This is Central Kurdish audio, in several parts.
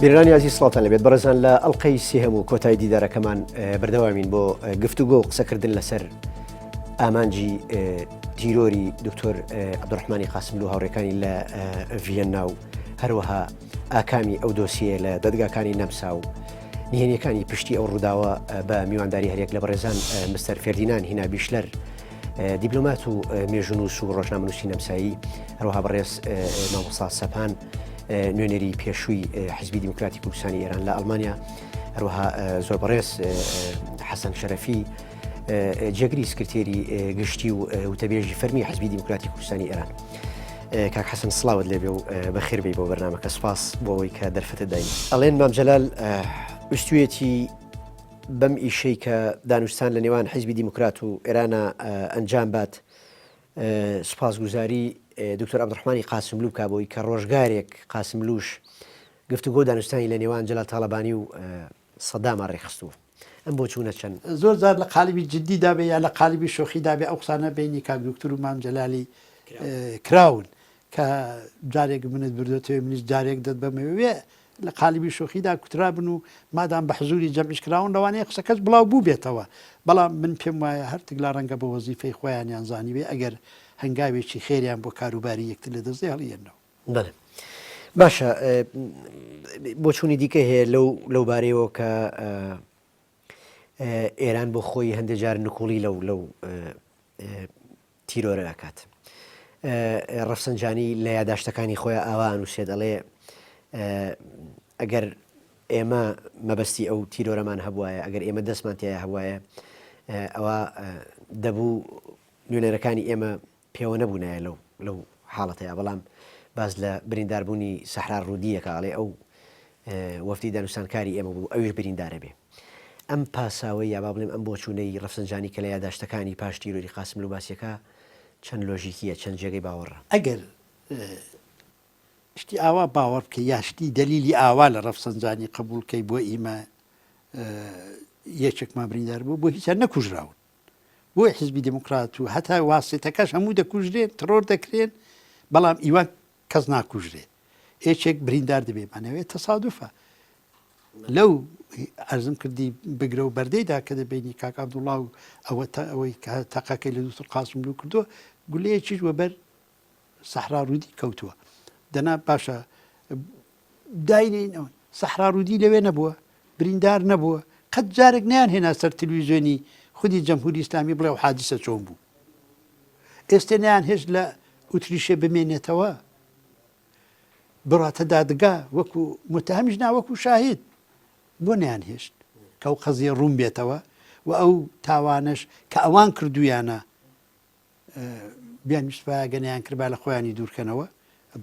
بینەرانی ئازیز سڵاوتان لەبێت بەڕێزان لە ئەڵلقەی سێهەم و کۆتای دیدارەکەمان بەردەوامین بۆ گفتوگۆ و قسەکردن لەسەر ئامانجی تیرۆری دکتۆر عبدڕحمانی قاسملو هاوڕێکانی لە ڤیەننا و هەروەها ئاکامی ئەو دۆسیە لە دەدگاکانی نەمسا و نهێنیەکانی پشتی ئەو ڕووداوە بە میوانداری هەریەک لە بەڕێزان مستەر فێردینان هینا بیشلەر دیبلۆمات و مێژونووس و ڕۆژنامەنووسی نەمسایی هەروەها بەڕێز مامۆستا سەپان نوێنەری پێشووی حزبی دیموکراتی کوردستانی ئێران لە ئەڵمانیا هەروەها زۆر بەڕێز حەسەن شەرەفی جێگری سکرتێری گشتی و وتەبێژی فەرمی حزبی دیموکراتی کوردستانی ئێران. کاک حەسەن سڵاوت لێبێ و بەخێربێی بۆ بەرنامەکە سوپاس بۆ ئەوەی کە دەرفەتت داین. ئەڵێن مام جەلال ویستویەتی بەم ئیشەی کە دانوستان لە نێوان حیزبی دیموکرات و ئێرانە ئەنجام بات سوپاسگوزاری دکتۆر عەبدولڕەحمانی قاسملوو بکا بۆی کە ڕۆژگارێک قاسملووش گفتوگۆ دانوستانی لە نێوان جەلال تاڵەبانی و سەداما ڕێکخستووە. ئەم بۆچوونە چەند. زۆر جار لە قالبی جدی دا بێ یا لە قالبی شۆخی دا بێ ئەو قسانە بەینی کاک دوکتور و مام جەلالی کراون کە جارێک منت بردۆتەوێ منیش جارێک دەتبەمەوێ لە قالبی شۆخی دا کوترابن و مادام بە حزوری جەمعیش کراون لەوانەیە قسەکەش بڵاو بووبێتەوە بەڵام من پێم وایە هەرتک لا ڕەنگە بە وەزیفەی خۆیانیان زانیبێ ئەگەر هەنگاوێکی خێریان بۆ کاروباری یەکتر لە دەست دێ هەڵیێننەوە. بەڵێ باشە بۆچوونی دیکە هەیە لەو لەو بارەیەوە کە ئێران بۆ خۆی هەندێک جار نکوڵی لەو لەو تیرۆرە ئەکات ڕەفسنجانی لە یاداشتەکانی خۆی ئاوا نووسێت ئەڵێ ئەگەر ئێمە مەبەستی ئەو تیرۆرەمان هەبواە ئەگەر ئێمە دەستمان تایە هەبواە ئەوە دەبوو نوێنەرەکانی ئێمە پێوە نەبوونایە لەو لەو حاڵەتەیا بەڵام باس لە برینداربوونی سەحرا ڕوودییەکە ئەڵێ ئەو وەفدی دانوستانکاری ئێمە بوو ئەویش بریندارە بێ ئەم پاساوەی یا با بڵێم ئەم بۆچوونەی ڕەفسەنجانی کە لە یاداشتەکانی پاش تیرۆری قاسملوو باسیەکە چەند لۆژیکییە چەند جێگەی باوەڕە؟ ئەگەر شتی ئاوا باوەڕ بکەی یا شتی دەلیلی ئاوا لە ڕەفسەنجانی قبوڵ کەی بۆ ئیمە یەکێکمان بریندار بوو بۆ هیچیان نەکوژراون بۆیە حیزبی دێموکرات و هەتا واسیتەکەش هەموو دەکوژرێن، تڕۆر دەکرێن، بەڵام ئیوان کەس ناکوژرێ. یەکێک بریندار دەبێ، مانەوێ تەسادوفە. لەو عەرزم کردی بگرە و بەردەیدا کە دەبینی کاک عەبدوڵڵا و ئەوە ئەوەی کە تەقەکەی لە دوکتور قاسملوو کردووە، گولەیەکیش وەبەر سەحراڕوودی کەوتووە. دەنا باشە داینێین ئەوە سەحراڕوودی لەوێ نەبووە، بریندار نەبووە، قەت جارێک نەیان هێنا سەر تلویزیۆنی خودی جەمهوری ئیسلامی بڵێ ئەو حادیسە چۆن بوو. ئێستێ نەیان هێشت لە ئوتریشێ بمێنێتەوە بڕاتە دادگا وەکو متهەمیش نا وەکو شاهید بۆ نەیان هێشت کە ئەو قەزیە ڕوون بێتەوە و ئەو تاوانەش کە ئەوان کردویانە بیانویستبایە گەر نەیانکردبا لە خۆیانی دوورکەنەوە،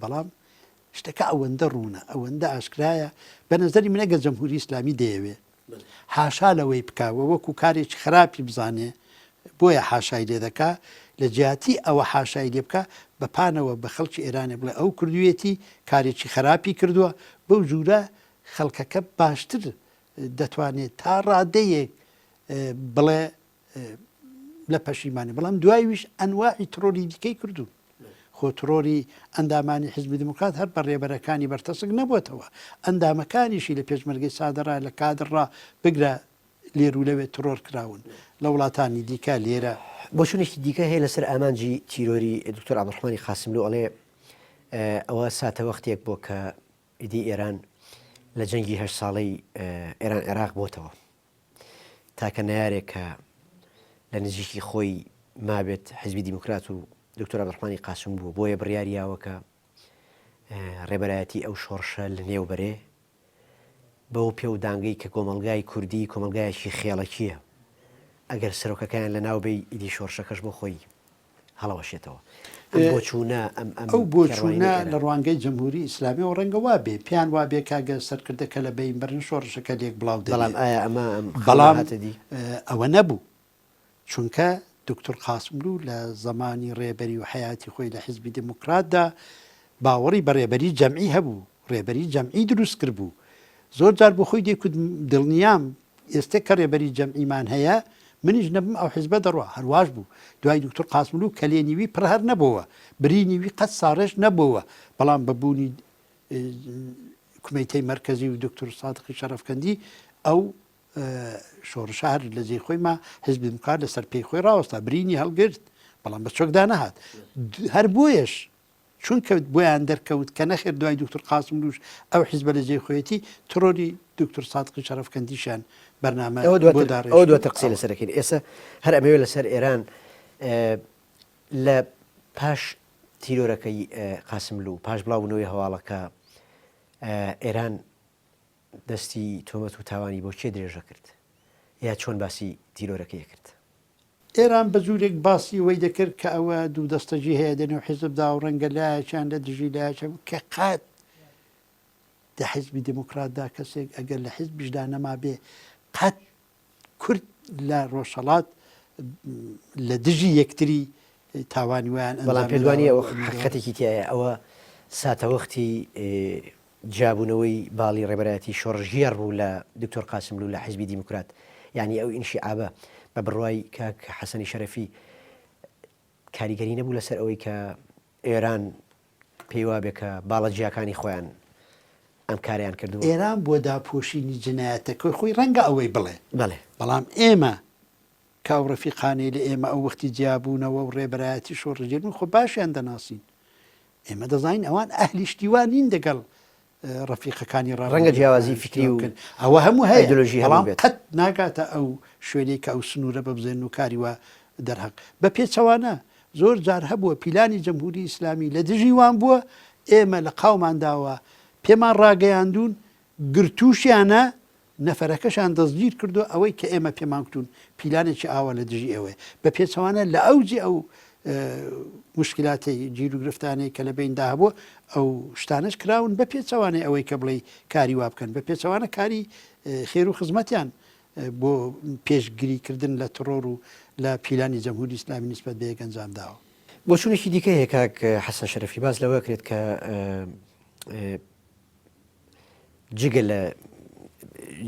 بەڵام شتەکە ئەوەندە ڕوونە، ئەوەندە ئاشکرایە، بە نەزەری من ئەگەر جەمهوری ئیسلامی دەیەوێ حاشا لەوەی بکا و وەکو کارێکی خراپی بزانێ بۆیە حاشای لێ دەکا، لە جیاتی ئەوە حاشای لێ بکا بە پانەوە بە خەڵکی ئێرانێ بڵێ ئەو کردوویەتی، کارێکی خراپی کردووە، بەو جورە خەڵکەکە باشتر دەتوانێ تا ڕادەیەک بڵێ لە پەشیمانی بەڵام دوایویش ئەنواعی تڕۆری دیکەی کردوون خۆ تڕۆری ئەندامانی حزبی دیموکرات هەر بە ڕێبەرەکانی بەرتەسک نەبووتەوە ئەندامەکانیشی لە پێشمەرگەی سادەڕا لە کادڕا بگرە لێر و لەوێ تڕۆر کراون لە وڵاتانی دیکە لێرە. بۆچوونێکی دیکە هەیە لەسەر ئامانجی تیرۆری دکتۆر عەبدولڕەحمانی قاسملوو ئەڵێ ئەوە ساتەوەختێک بووە کە ئیدی ئێران لە جەنگی هەشت ساڵەی ئێران عێراق بۆتەوە تاکە نەیارێک کە لە نزیکی خۆی مابێت حیزبی دیموکرات و دکتۆر عەبدولڕەحمانی قاسم بووە، بۆیە بڕیاری یاوە کە ڕێبەرایەتی ئەو شۆڕشە لە نێو بەرێ بەو پێودانگەی کە کۆمەڵگای کوردی کۆمەڵگایەکی خێڵەکییە ئەگەر سەرۆکەکەیان لە ناو بەی ئیدی شۆڕشەکەش بۆ خۆی هەڵەوەشێتەوە. ئەم بۆچوونە، ئەم ئەم ئەو بۆچوونە تێڕوانینەی لە ئێران. ڕوانگەی جەمهووری ئیسلامییەوە ڕەنگە وا بێ، پێیان وا بێ کە ئەگەر سەرکردەکە لە بەین بەرن شۆڕشەکە لێک بڵاو دەبێ. بەڵام ئایا ئەمە ئەم خەونە بەڵام هاتە دی؟ ئەوە نەبوو. چونکە دوکتور قاسملوو لە زەمانی ڕێبەری و حەیاتی خۆی لە حیزبی دێموکراتدا باوەڕی بە ڕێبەری جەمعی هەبوو، ڕێبەری جەمعی دروست کردبوو. زۆر جار بۆ خۆی دەیکوت دڵنیام ئێستێ کە ڕێبەری جەمعیمان هەیە، منیش نەبم ئەو حیزبە دەڕوا. هەر واش بوو. دوای دوکتور قاسملوو کەلێنی وی پڕ هەر نەبۆوە، برینی وی قەت ساڕێژ نەبۆوە، بەڵام بە بوونی. کومیتەی مەرکەزی و دکتور سادقی شەرەفکەندی ئەو شۆڕشە هەر لە جێی خۆی ما، حیزبی دیموکرات لەسەر پێی خۆی ڕاوەستا، برینی هەڵگرت، بەڵام بە چۆکدا نەهات. هەر بۆیەش چونکە بۆیان دەرکەوت کە نەخێر دوای دوکتور قاسملووش ئەو حیزبە لە جێی خۆیەتی، تڕۆری دوکتور سادقی شەرەفکەندیشیان بەرنامە ئەوە بۆ دواتر داڕێشت ئەوە و دواتر قسەی ئەوە. لەسەر دەکەین. ئێستا هەر ئەمەوێ لەسەر ئێران لە پاش تیرۆرەکەی قاسملوو، پاش بڵاوبوونەوەی هەواڵەکە ئێران دەستی تۆمەت و تاوانی بۆ کێ درێژە کرد؟ یا چۆن باسی تیرۆرەکەی کرد؟ ئێران بە جورێک باسی وەی دەکرد کە ئەوە دوودەستەگی هەیە دەنێو حیزبدا و ڕەنگە لایەکیان لە دژی لایەکیان کە قەت دە حیزبی دێموکراتدا کەسێک ئەگەر لە حیزبیشدا نەمابێ قەت کورد لە ڕۆژهەڵات لە دژی یەکتری تاوانی وایان بەڵام ئەنجام پێت وانیە نەداوە ئەوە و ئەمیدوارم. حەقیقەتێکی تیایە ئەوە ساتەوەختی جیابوونەوەی باڵی ڕێبەرایەتی شۆڕشگێڕ بوو لە دکتۆر قاسملوو لە حیزبی دیموکرات یانی ئەو ئینشیعابە بە بڕوای کاک حەسەنی شەرەفی کاریگەری نەبوو لەسەر ئەوەی کە ئێران پێی وابێ کە باڵە جیاکانی خۆیان ئەم کارەیان کردووە؟ ئێران بۆ داپۆشینی جنایەتەکەی خۆی ڕەنگە ئەوەی بڵێ. بەڵێ. بەڵام ئێمە کە ئەو ڕەفیقانەی لە ئێمە ئەو وەختی جیابوونەوە و ڕێبەرایەتی شۆڕشگێر بوون خۆ باشیان دەناسین. ئێمە دەزانین ئەوان ئەهلی شتی وا نین دەگەڵ ڕەفیقەکانی ڕەنگە ڕابردووی جیاوازی خۆیان شتی فیکری وا و بکەن. ئەوە هەموو هەیە ئایدۆلۆژی بەڵام هەبووبێت. قەت ناگاتە ئەو شوێنەی کە ئەو سنوورە ببزێنن و کاری وا دەرهەق. بە پێچەوانە زۆر جار هەبووە پیلانی جەمهوری ئیسلامی لە دژی وان بووە، ئێمە لە قاومان داوە پێمان ڕاگەیاندوون، گرتووشیانە، نەفەرەکەشیان دەستگیر کردووە، ئەوەی کە ئێمە پێمان گوتوون پیلانێکی ئاوا لە دژی ئێوەیە. بە پێچەوانە لە ئەوجی ئەو موشکیلاتەی گیروگرفتانەی کە لە بەیندا هەبووە، ئەو شتانەش کراون بە پێچەوانەی ئەوەی کە بڵێی کاری وا بکەن، بە پێچەوانە کاری خێر و خزمەتیان بۆ پێشگری کردن لە تڕۆر و لە پیلانی جەمهوری ئیسلامی نیسبەت بە یەک ئەنجام داوە. بۆچوونێکی دیکە هەیە کاک حەسەن شەرەفی باس لەوە کرێت کە جگە لە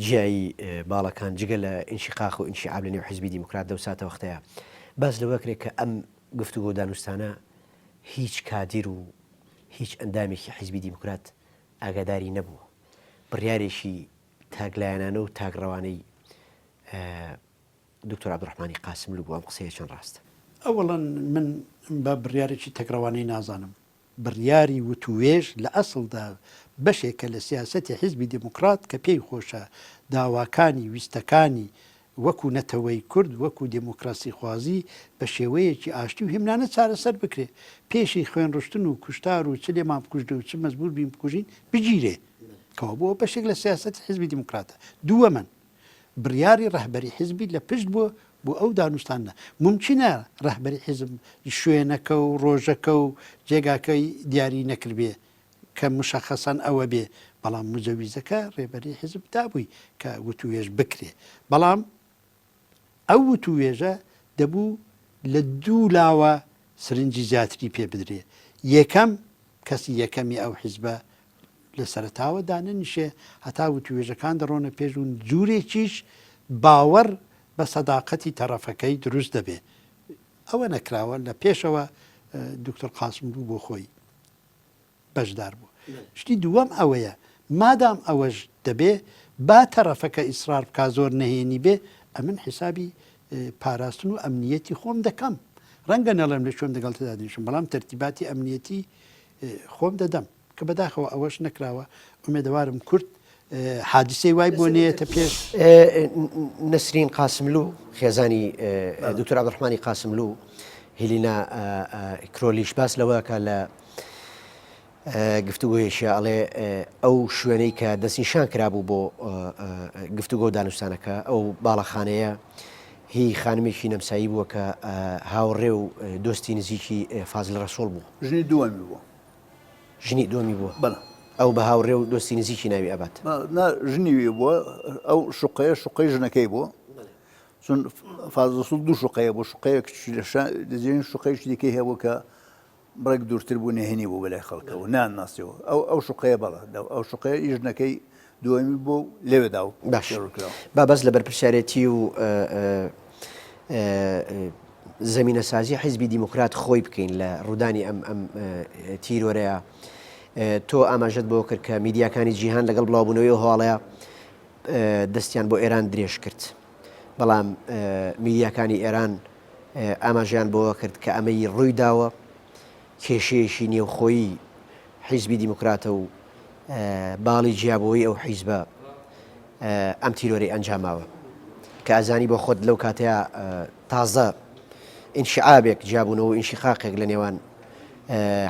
جیایی باڵەکان جگە لە ئینشیقاق و ئینشیعاب لە نێو حزبی دیموکرات لەو ساتەوەختەیە باس لەوە کرێت کە ئەم گفتوگۆ دانوستانە هیچ کادیر و هیچ ئەندامێکی حزبی دیموکرات ئاگاداری نەبووە بڕیارێکی تاکلایەنانە و تاکڕەوانەی دکتۆر عەبدولڕەحمانی قاسملوو بوو، ئەم قسەیە چەند ڕاستە؟ ئەوەڵەن من بە بڕیارێکی تەکڕەوانەی نازانم. بڕیاری وتووێژ لە ئەسڵدا بەشێکە لە سیاسەتی حیزبی دێموکڕات کە پێی خۆشە داواکانی، ویستەکانی وەکوو نەتەوەی کورد، وەکوو دێموکراسیخوازی بە شێوەیەکی ئاشتی و هێمنانە چارەسەر بکرێ. پێشی خوێنڕشتن و کوشتار و چ لێمان بکوژرێ و چ مەجبوور بین بکوژین، بگیرێ. کەوابوو ئەوە بەشێک لە سیاسەتی حیزبی دیموکراتە. دووەمەن، بڕیاری ڕەهبەری حیزبی لە پشت بووە بۆ ئەو دانوستاندنە. مومکینە ڕەهبەری حیزب شوێنەکە و ڕۆژەکە و جێگاکەی دیاری نەکردبێ کە مشەخەسەن ئەوە بێ، بەڵام مجەویزەکە ڕێبەری حیزب دابووی کە وتووێژ بکرێ. بەڵام ئەو وتووێژە دەبوو لە دوو لاوە سرنجی زیاتری پێ بدرێ. یەکەم، کەسی یەکەمی ئەو حیزبە لە سەرەتاوە دانەنیشێ هەتا وتووێژەکان دەڕۆنە پێش و جورێکیش باوەڕ بە سەداقەتی تەڕەفەکەی دروست دەبێ. ئەوە نەکراوە، لە پێشەوە دوکتور قاسملوو بۆ خۆی بەشدار بوو. شتی دووەم ئەوەیە مادام ئەوەش دەبێ با تەڕەفەکە ئیسڕار بکا زۆر نەهێنی بێ، ئەمن حیسابی پاراستن و ئەمنیەتی خۆم دەکەم. ڕەنگە نەڵێم لە کوێم دەگەڵ تدا دەنیشم، بەڵام تەرتیباتی ئەمنیەتی خۆم دەدەم. کە بەداخەوە ئەوەش نەکراوە، ئومێدەوارم کورد حادیسەی وای بۆ نەیەتە پێش. نەسرین قاسملوو، خێزانی دکتۆر عەبدولڕەحمانی قاسملوو، هیلینا کرۆلیش باس لەوە کە لە گفتوگۆیەکیا ئەڵێ ئەو شوێنەی کە دەستنیشان کرابوو بۆ گفتوگۆ دانوستانەکە ئەو باڵەخانەیە هی خانمێکی نەمسایی بووە کە هاوڕێ و دۆستی نزیکی فازل ڕەسوڵ بوو. ژنی دووەمی بووە. ژنی دووەمی بووە؟ بەڵێ. ئەو بە هاوڕێ و دۆستی نزیکی ناوی ئەبات؟ نا ژنی وی بووە، ئەو شوقەیە شوقەی ژنەکەی بووە. چون فازڵ ڕەسوڵ دوو شوقەیە بوو، شوقەیەک لە دەجێن شوقەیەکی دیکەی هەبوو کە بڕێک دوورتر بوو نهێنی بوو بەلای خەڵکەوە نان ناسیەوە ئەو ئەو شوقەیە بەڵێ ئەو شوقەیە ئی ژنەکەی دووەمی بوو لەوێ داو باش با بەس لە بەرپرسیارێتی و زەمینەسازی حیزبی دیموکرات خۆی بکەین لە ڕوودانی ئەم ئەم تیرۆرەیە. تۆ ئاماژەت بۆ کرد کە میدیاکانی جیهان لەگەڵ بڵاوبوونەوەی ئەو هەواڵەیە دەستیان بۆ ئێران درێژ کرد. بەڵام میدیاکانی ئێران ئاماژەیان بەوە کرد کە ئەمەی ڕووی داوە کێشەیەکی نێوخۆیی حیزبی دیموکراتە و باڵی جیابووەوەی ئەو حیزبە ئەم تیرۆرەی ئەنجاماوە کە ئەزانی بۆ خۆت لەو کاتەیە تازە ئینشعابێک جیابوونەوە و ئینشیقاقێک لە نێوان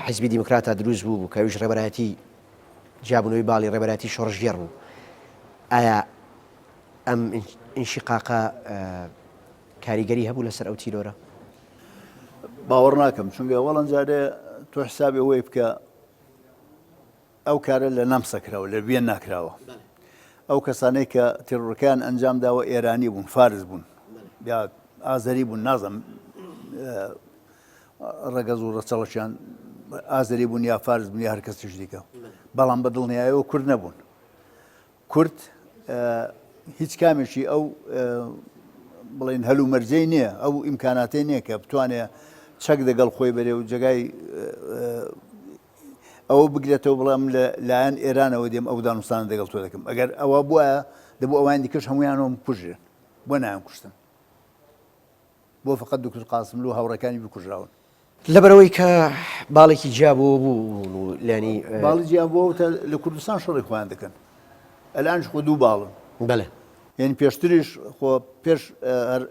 حیزبی دیموکراتا دروست بوو بوو کە ئەویش ڕێبەرایەتی جیابوونەوەی باڵی ڕێبەرایەتی شۆڕشگێڕ بوو ئایا ئەم ئینشیقاقە کاریگەری هەبوو لەسەر ئەو تیرۆرە؟ باوەڕ ناکەم چونکە وەڵەن جارێ تۆ حسابی ئەوەی بکە ئەو کارە لە نەمسا کراوە لە ویەن ناکراوە ئەو کەسانەی کە تێرۆرەکەیان ئەنجام داوە ئێرانی بوون فارس بوون یا ئازەری بوون نازم ڕەگەز و ڕەچەڵەکیان ئازەری بوون یا فارس بوون یا هەر کەسیش دیکە بەڵام بە دڵنیایەوە کورد نەبوون کورد هیچ کامێکی ئەو بڵێن هەلومەرجەی نییە ئەو ئیمکاناتەی نییە کە بتوانێت چەک دەگەڵ خۆی بەرێ و جێگای ئەوە بگرێتەوە بڵێم لە لایەن ئێرانەوە دێم ئەو دانوستانە دەگەڵ تۆ دەکەم ئەگەر ئەوە بووە دەبوو ئەوان دیکەش هەمویانەوە بکوژرێن بۆ نایان کوشتن بۆ فقط دکتور قاسملو و هاوڕێکانی بکوژراون لەبەرئەوەی کە باڵێکی جیابووەوە بوون و لانی باڵی جیابووەوە تا لە کوردستان شەڕی خۆیان دەکەن ئەلانش خۆ دوو باڵن بەڵێ یعنی پێشتریش خۆ پێش هەر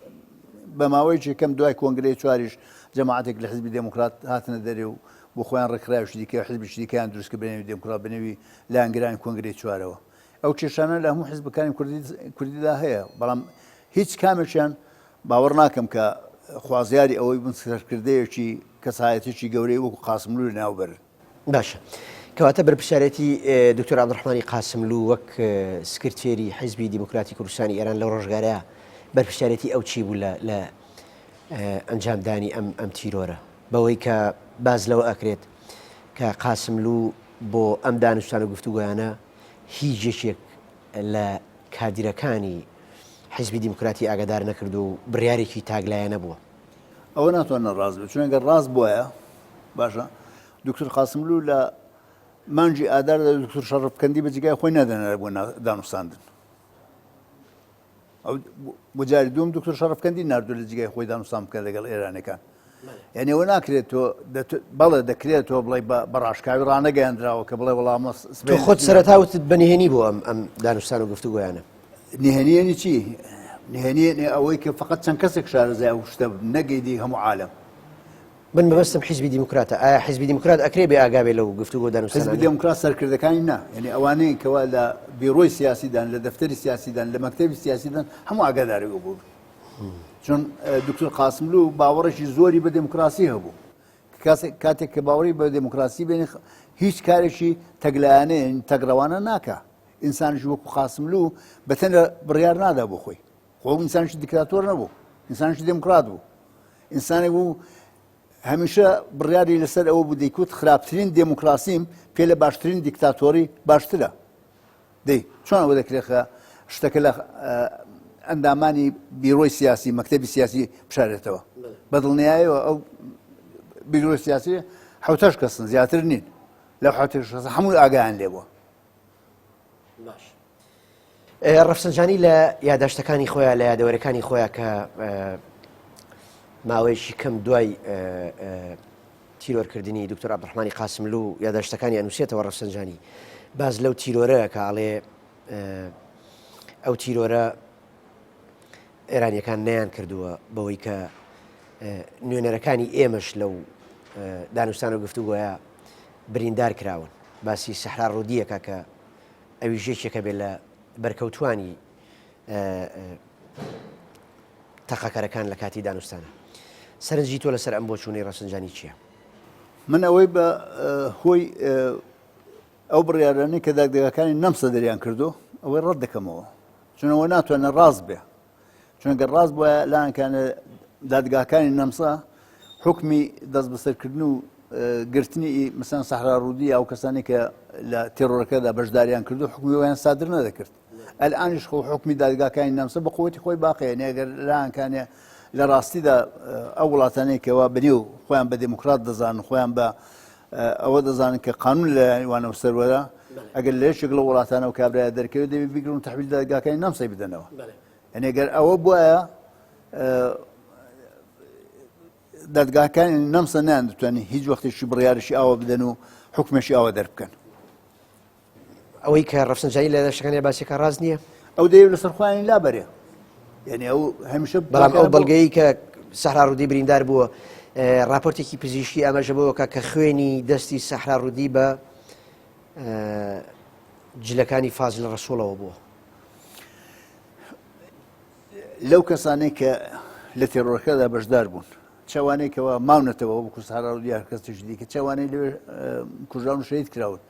بە ماوەیەکی کەم دوای کۆنگرەی چواریش جەماعەتێک لە حزبی دێموکرات هاتنە دەرێ و بۆ خۆیان ڕێکخراوێکی دیکە حزبێکی دیکەیان دروست کرد بە نێوی دێموکرات بە نێوی لایەنگرانی کۆنگرەی چوارەوە ئەو کێشانە لە هەموو حزبەکانی کوردی کوردیدا هەیە بەڵام هیچ کامێکیان باوەڕ ناکەم کە خوازیاری ئەوەی بن سەرکردەیەکی کەسایەتێکی گەورەی وەکو قاسملوو لەناو بەرن. باشە کەواتە بەرپرسیارێتی دکتۆر عەبدولڕەحمانی قاسملوو وەک سکرتێری حیزبی دیموکراتی کوردستانی ئێران لەو ڕۆژگارەیا بەرپرسیارێتی ئەو چی بوو لە لە ئەنجامدانی ئەم ئەم تیرۆرە بەوەی کە باس لەوە ئەکرێت کە قاسملوو بۆ ئەم دانوستان و گفتوگۆیانە هیچ یەکێک لە کادیرەکانی حیزبی دیموکراتی ئاگادار نەکردووە و بڕیارێکی تاکلایەنە بووە. ئەوە ناتوانن ڕاست بێت چونکە ڕاست بوایە باشە دکتور قاسملوو لە مانگی ئاداردا دکتور شەڕفکەندی بە جێگای خۆی نادەنەرە بۆ دانوستاندن ئەو بۆ جاری دووەم دکتۆر شەڕفکەندی ناردوو لە جێگای خۆی دانوستان بکە لەگەڵ ئێرانەکان یعنی ئەوە ناکرێت تۆ بەڵێ دەکرێت تۆ بڵێ بە ڕاشکاوی ڕانەگەیاندراوە کە بڵێ وەڵامە تۆ خۆت سەرەتا وتت بە نهێنی بۆ ئەم ئەم دانوستان و گفتوگۆیانە نهێنیەنی چی نهێنیە ئەوەی کە فقط چەند کەسێک شارەزای ئەو شتە نەگەیدی هەموو عالم من مەبەستم حیزبی دیموکراتە ئایا حیزبی دیموکرات ئەکرێ بێ ئاگا بێ لەو گفتوگۆ دانوستانانە؟ حیزبی دیموکرات سەرکردەکانی نا یعنی ئەوانەی کەوا لە بیرۆی سیاسیدان لە دەفتەری سیاسیدان لە مەکتەبی سیاسیدان هەموو ئاگاداری ئەو بوون چون دکتۆر قاسملوو باوەڕێکی زۆری بە دێموکراسی هەبوو کاتێک کە باوەڕی بە دێموکراسی بێنی هیچ کارێکی تەگلایانە تەگڕەوانە ناکە ئینسانش وەکو قاسملوو بەتەنە بڕیار نادا بۆ خۆی خۆ ئینسانێکی دیکتاتۆر نەبوو ئینسانێکی دێموکرات بوو ئینسانێک بوو هەمیشە بڕیاری لەسەر ئەوە بوو دەیکوت خراپترین دێموکراسیم پێ لە باشترین دیکتاتۆری باشترە دەی چۆن ئەوە دەکرێت شتەکە لە ئەندامانی بیرۆی سیاسی مەکتەبی سیاسی بشارێتەوە بە دڵنیایەوە ئەو بیرۆی سیاسی حوتەش کەسن زیاتر نین لەو حوتەش کەسە هەموو ئاگایان لێ بووە باش ڕەفسەنجانی لە یاداشتەکانی خۆیان لە یادەوەرەکانی خۆیان کە ماوەیەکی کەم دوای تیرۆرکردنی دکتۆر عەبدولڕەحمانی قاسملوو یاداشتەکانی ئەنووسێتەوە ڕەفسەنجانی باز لەو تیرۆرە کە ئاڵێ ئەو تیرۆرە ئێرانیەکان نەیان کردووە بەوەی کە نوێنەرەکانی ئێمەش لەو دانوستان و گفتوگۆیە بریندار کراون باسی سەحرا ڕوودیەکە کە ئەویش یەکێکە بێت لە بەرکەوتوانی تەقەکەرەکان لە کاتی دانوستانە. سەرنجی تۆ لەسەر ئەم بۆچوونەی ڕەفسنجانی چییە؟ من ئەوەی بە هۆی ئەو بڕیارانەی کە دادگاکانی نەمسا دەریان کردو ئەوەی ڕەت دەکەمەوە چونەوە ناتوانێت ڕاست بێ چونکە ڕاست بوایە لایەنکانە دادگاکانی نەمسا حکمی دەستبەسەرکردن و گرتنی مثلەن سەحرا ڕوودی ئەو کەسانی کە لە تێرۆرەکەدا بەشداریان کردو حکمی ویان سادر نەدەکرد ئەلئانیش خۆ حکمی دادگاکانی نەمسا بە قوتی خۆی باقیە نێگەر لایەنکانێ لە ڕاستیدا ئەو وڵاتانەی کەوا بەنێو خۆیان بە دێموکرات دەزانن خۆیان بە. ئەوە دەزانن کە قانون لە وانەوە سەروەرە ئەگەر لە یەکێک لە وڵاتانەوە کابرایە دەرکەوێت دەبێت بیگرن و تەحویل دادگاکانی نەمسای بدەنەوە یعنی گەر ئەوە بواە دادگاکانی نەمسا نەیاندەتوانی هیچ وەختێکی بڕیارێکی ئاوا بدەن و حوکمێکی ئاوا دەربکەن. ئەوەی کە ڕەفسنجانی لە دەشتەکانی باسیەکە ڕاست نییە؟ ئەو دەیەوێت لەسەر خۆیانی لابەرێ یعنی ئەو هەمیشە بەڵام ئەو بەڵگەی کە سەحرا ڕوودی بریندار بووە راپۆرتێکی پزیشکی ئاماژە بەوەکە کە خوێنی دەستی سەحرا ڕوودی بە جلەکانی فازل ڕەسوڵەوە بووە. لەو کەسانەی کە لە تێرۆرەکەدا بەشدار بوون چەوانەی کەوا ماونەتەوە وەکو سارا و دیار کەسێکی دیکە چەوانەی لەوێ کوژراون و شەهید کراون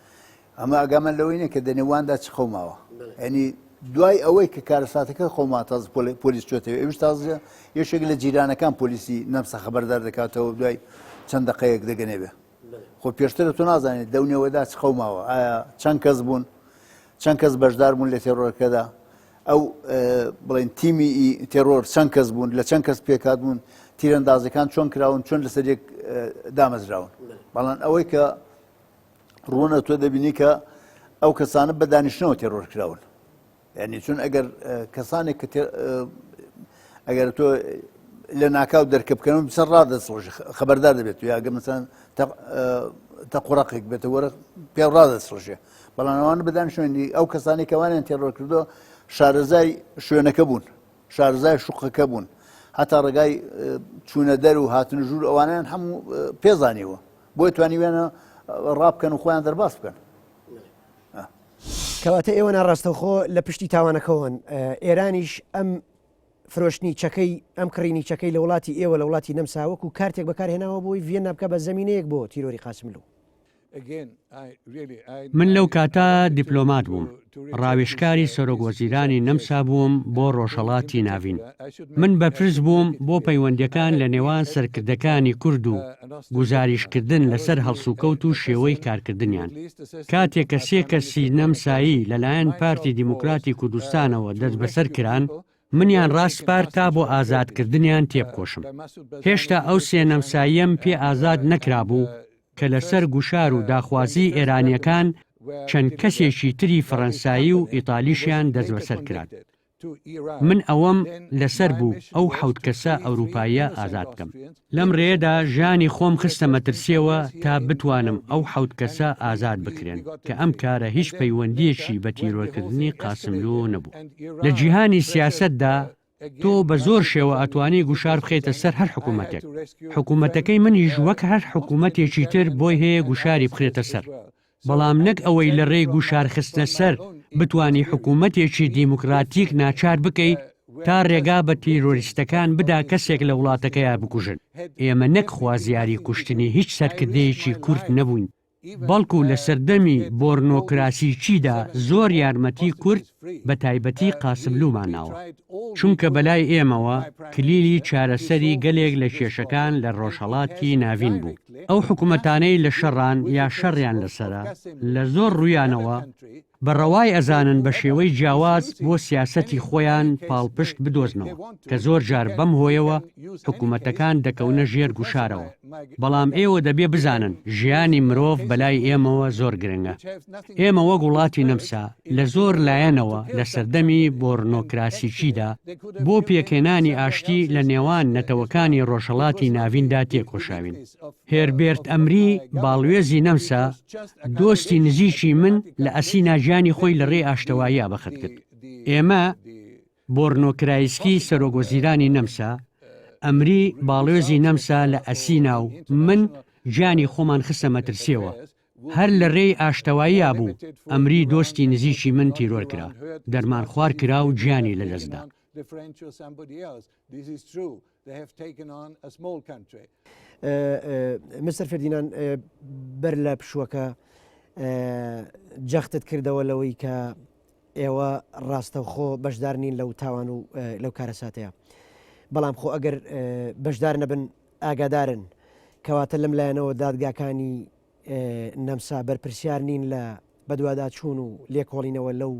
ئەمە ئاگامان لەوەی نییە کە دەنێواندا چ قەوماوە یعنی دوای ئەوەی کە کارەساتەکە خۆما تازە پۆلیس چۆتەوە ئەوش تازە یەکێک لە جیرانەکان پۆلیسی نەمسا خەبەردار دەکاتەوە دوای چەند دقەیەک دەگەنێ بێ خۆ پێشتر تۆ نازانێت لەو نێوەدا چ قەوماوە ئایا چەند کەس بوون چەند کەس بەشدار بوون لە تێرۆرەکەدا ئەو بڵێن تیمی تێرۆر چەند کەس بوون لە چەند کەس پێکات بوون تیرەندازەکان چۆن کراون چۆن لەسەر یەک دامەزراون بەڵام ئەوەی کە ڕوونە تۆ دەبینی کە ئەو کەسانە بە دانیشتنەوە تێرۆر کراون یعنی چون ئەگەر کەسانێک کە ئەگەر تۆ لە ناکاو دەرکە بکەن بسەر ڕادەستڕۆژ خەبەردار دەبێت و یاگە مەسەن تەقوڕقێک بێتە وەرە پێ ڕادەستڕژێ بەڵام ئەوان بەدان شوێنی ئەو کەسانی کەوانیان تێڕۆر کردو شارەزای شوێنەکە بوون شارەزای شوقەکە بوون هەتا ڕێگای چوونە دەر و هاتن ژوور ئەوانیان هەموو پێزانیوە بۆی توانیویانە ڕابکەن و خۆیان دەرباز بکەن کەواتە ئێوە ناڕاستەوخۆ لە پشتی تاوانەکەوەن ئێرانیش ئەم فرۆشتنی چەکەی ئەم کڕینی چەکەی لە وڵاتی ئێوە لە وڵاتی نەمسا وەکو کارتێک بەکارهێناوە بۆی ڤیەننا بکە بە زەمینەیەک بۆ تیرۆری قاسملوو. من لەو کاتە دیپلۆمات بووم، ڕاوێژکاری سەرۆک وەزیرانی نەمسا بووم بۆ ڕۆژهەڵاتی ناڤین. من بەرپرس بووم بۆ پەیوەندیەکان لە نێوان سەرکردەکانی کورد و گوزاریشکردن لەسەر هەڵسوکەوت و شێوەی کارکردنیان. کاتێک کە سێ کەسی نەمسایی لەلایەن پارتی دیموکراتی کوردستانەوە دەستبەسەر کران، منیان ڕاسپارد تا بۆ ئازادکردنیان تێبکۆشم. هێشتا ئەو سێ نەمساییەم پێ ئازاد نەکرابوو کە لەسەر گوشار و داخوازیی ئێرانییەکان چەند کەسێکی تری فەڕەنسایی و ئیتالیشیان دەستبەسەر کران. من ئەوەم لەسەر بوو ئەو حەوت کەسە ئەوروپاییە ئازاد بکەم. لەم رێیەدا ژیانی خۆم خستە مەترسییەوە تا بتوانم ئەو حەوت کەسە ئازاد بکرێن، کە ئەم کارە هیچ پەیوەندییەکی بە تیرۆرکردنی قاسملوو نەبوو. لە جیهانی سیاسەتدا تۆ بە زۆر شێوە ئەتوانی گوشار بخەیتە سەر هەر حکوومەتێک. حکوومەتەکەی منیش وەک هەر حکوومەتێکی تر بۆی هەیە گوشاری بخرێتە سەر. بەڵام نەک ئەوەی لە رێی گوشارخستنە سەر بتوانی حکوومەتێکی دیموکراتیک ناچار بکەی تا رێگا بە تیرۆریستەکان بدا کەسێک لە وڵاتەکەیا بکوژن. ئێمە نەک خوازیاری کوشتنی هیچ سەرکردەیەکی کورد نەبووین، بەڵکو لە سەردەمی بۆرنۆکراسیچیدا زۆر یارمەتی کورد بە تایبەتی قاسملوومان ناوە. چونکە بەلای ئێمەوە کلیلی چارەسەری گەلێک لە کێشەکان لە ڕۆژهەڵاتی ناڤین بوو. ئەو حکومەتانەی لە شەڕان یا شەڕیان لەسەرە لە زۆر ڕوویانەوە بە ڕەوای ئەزانن بە شێوەی جیاواز بۆ سیاسەتی خۆیان پاڵپشت بدۆزنەوە کە زۆر جار بەم هۆیەوە حکومەتەکان دەکەونە ژێر گوشارەوە. بەڵام ئێوە دەبێ بزانن ژیانی مرۆڤ بەلای ئێمەوە زۆر گرنگە. ئێمە وەک وڵاتی نەمسا لە زۆر لایەنەوە لە سەردەمی بۆرنۆکراسیچیدا بۆ پێکهێنانی ئاشتی لە نێوان نەتەوەکانی ڕۆژهەڵاتی ناڤیندا تێکۆشاوین. هێربێرت ئەمری باڵوێزی نەمسا دۆستی نزیکی من لە ئەسینا گیانی خۆی لە ڕێی ئاشتەواییا بەخت کرد. ئێمە. بۆرنۆ کرایسکی سەرۆک وەزیرانی نەمسا، ئەمری باڵوێزی نەمسا لە ئەسینا و من گیانی خۆمان خستە مەترسیەوە، هەر لە رێی ئاشتەواییا بوو ئەمری دۆستی نزیکی من تیرۆر کرا، دەرمانخوار کرا و گیانی لەدەست دا. مستەر فردینان بەر لە پشووەکە جەختت کردەوە لەوەی کە ئێوە ڕاستەوخۆ بەشدار نین لەو تاوان و لەو کارەساتەیە بەڵام خۆ ئەگەر بەشدار نەبن ئاگادارن کەواتە لەم لایەنەوە دادگاکانی نەمسا بەرپرسیار نین لە بەدواداچوون و لێکۆڵینەوە لەو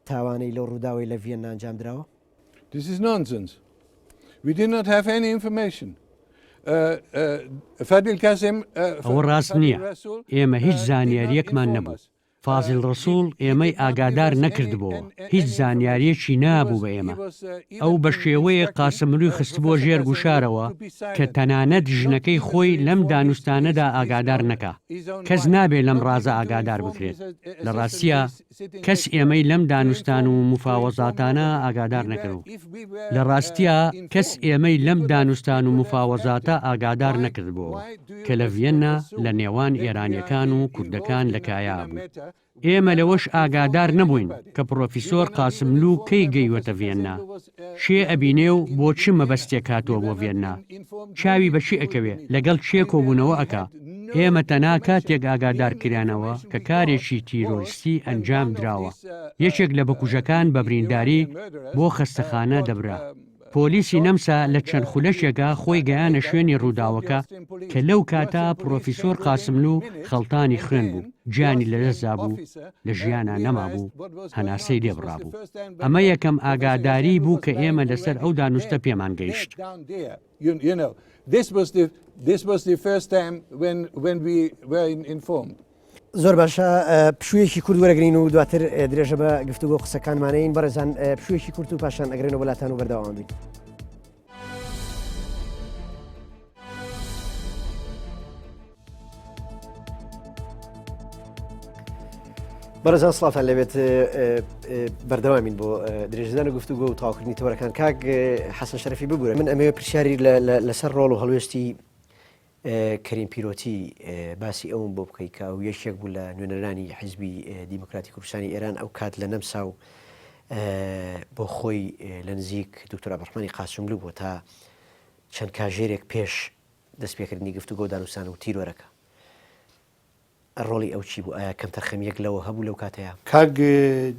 تاوانەی لەو ڕووداوەی لە ڤیەننا ئەنجام دراوە؟ This is nonsense. We did not have any information. ئەوە ڕاست نییە، ئێمە هیچ زانیارییەکمان نەبوو. فازیل ڕەسوڵ ئێمەی ئاگادار نەکردبۆوە، هیچ زانیارییەکی نابوو بە ئێمە. ئەو بە شێوەیەک قاسملووی خستبووە ژێر گوشارەوە کە تەنانەت ژنەکەی خۆی لەم دانوستانەدا ئاگادار نەکا. کەس نابێ لەم ڕازە ئاگادار بکرێت. لە ڕاستیا کەس ئێمەی لەم دانوستان و موفاوەزاتانە ئاگادار نەکرد. لە ڕاستیا کەس ئێمەی لەم دانوستان و موفاوەزاتە ئاگادار نەکردبۆوە کە لە ڤیەننا لە نێوان ئێرانیەکان و کوردەکان لە کایا بوو. ئێمە لەوەش ئاگادار نەبووین کە پڕۆفیسۆر قاسملوو کەی گەیوەتە ڤیەننا، کێ ئەبینێ و بۆ چ مەبەستێک هاتووە بۆ ڤیەننا، چاوی بە کێ ئەکەوێ، لەگەڵ کێ کۆبوونەوە ئەکا. ئێمە تەنها کاتێک ئاگادار کرانەوە کە کارێکی تیرۆرستی ئەنجام دراوە، یەکێک لە بکوژەکان بە برینداری بۆ خەستەخانە دەبرا. پۆلیسی نەمسا لە چەند خولەکێکا خۆی گەیانە شوێنی ڕووداوەکە کە لەو کاتە پڕۆفیسۆر قاسملوو خەڵتانی خوێن بوو، گیانی لەدەستدابوو، لە ژیانا نەمابوو، هەناسەی لێ بڕابوو. ئەمە یەکەم ئاگاداری بوو کە ئێمە لەسەر ئەو دانوستە پێمان گەیشت. زۆر باشە پشوویەکی کورت وەرەگرین و دواتر درێژە بە گفتوگۆ قسەکانمانەین بەڕێزان پشوویەکی کورت و پاشان ئەگرێنەوە بەلاتان و بەردەوام بین. بەڕێزان سڵاوتان لەبێت بەردەوامین بۆ درێژدان و گفتوگۆ و تاواکردنی تەوەرەکان کاک حەسەن شەرەفی ببوورە من ئەمەوێ پرسیاری لەسەر ڕۆڵ و هەڵوێستی کەریم پیرۆتی باسی ئەوم بۆ بکەی کە ئەو یەکێک بوو لە نوێنەرانی حیزبی دیموکراتی کوردستانی ئێران ئەو کات لە نەمسا و بۆ خۆی لە نزیک دکتۆر عەبدولڕەحمانی قاسملوو بووە تا چەند کاژێرێک پێش دەستپێکردنی گفتوگۆ و دانوستان و تیرۆرەکە ڕۆڵی ئەو چی بوو؟ ئایا کەمتەرخەمییەک لەوە هەبوو لەو کاتەیا؟ کاک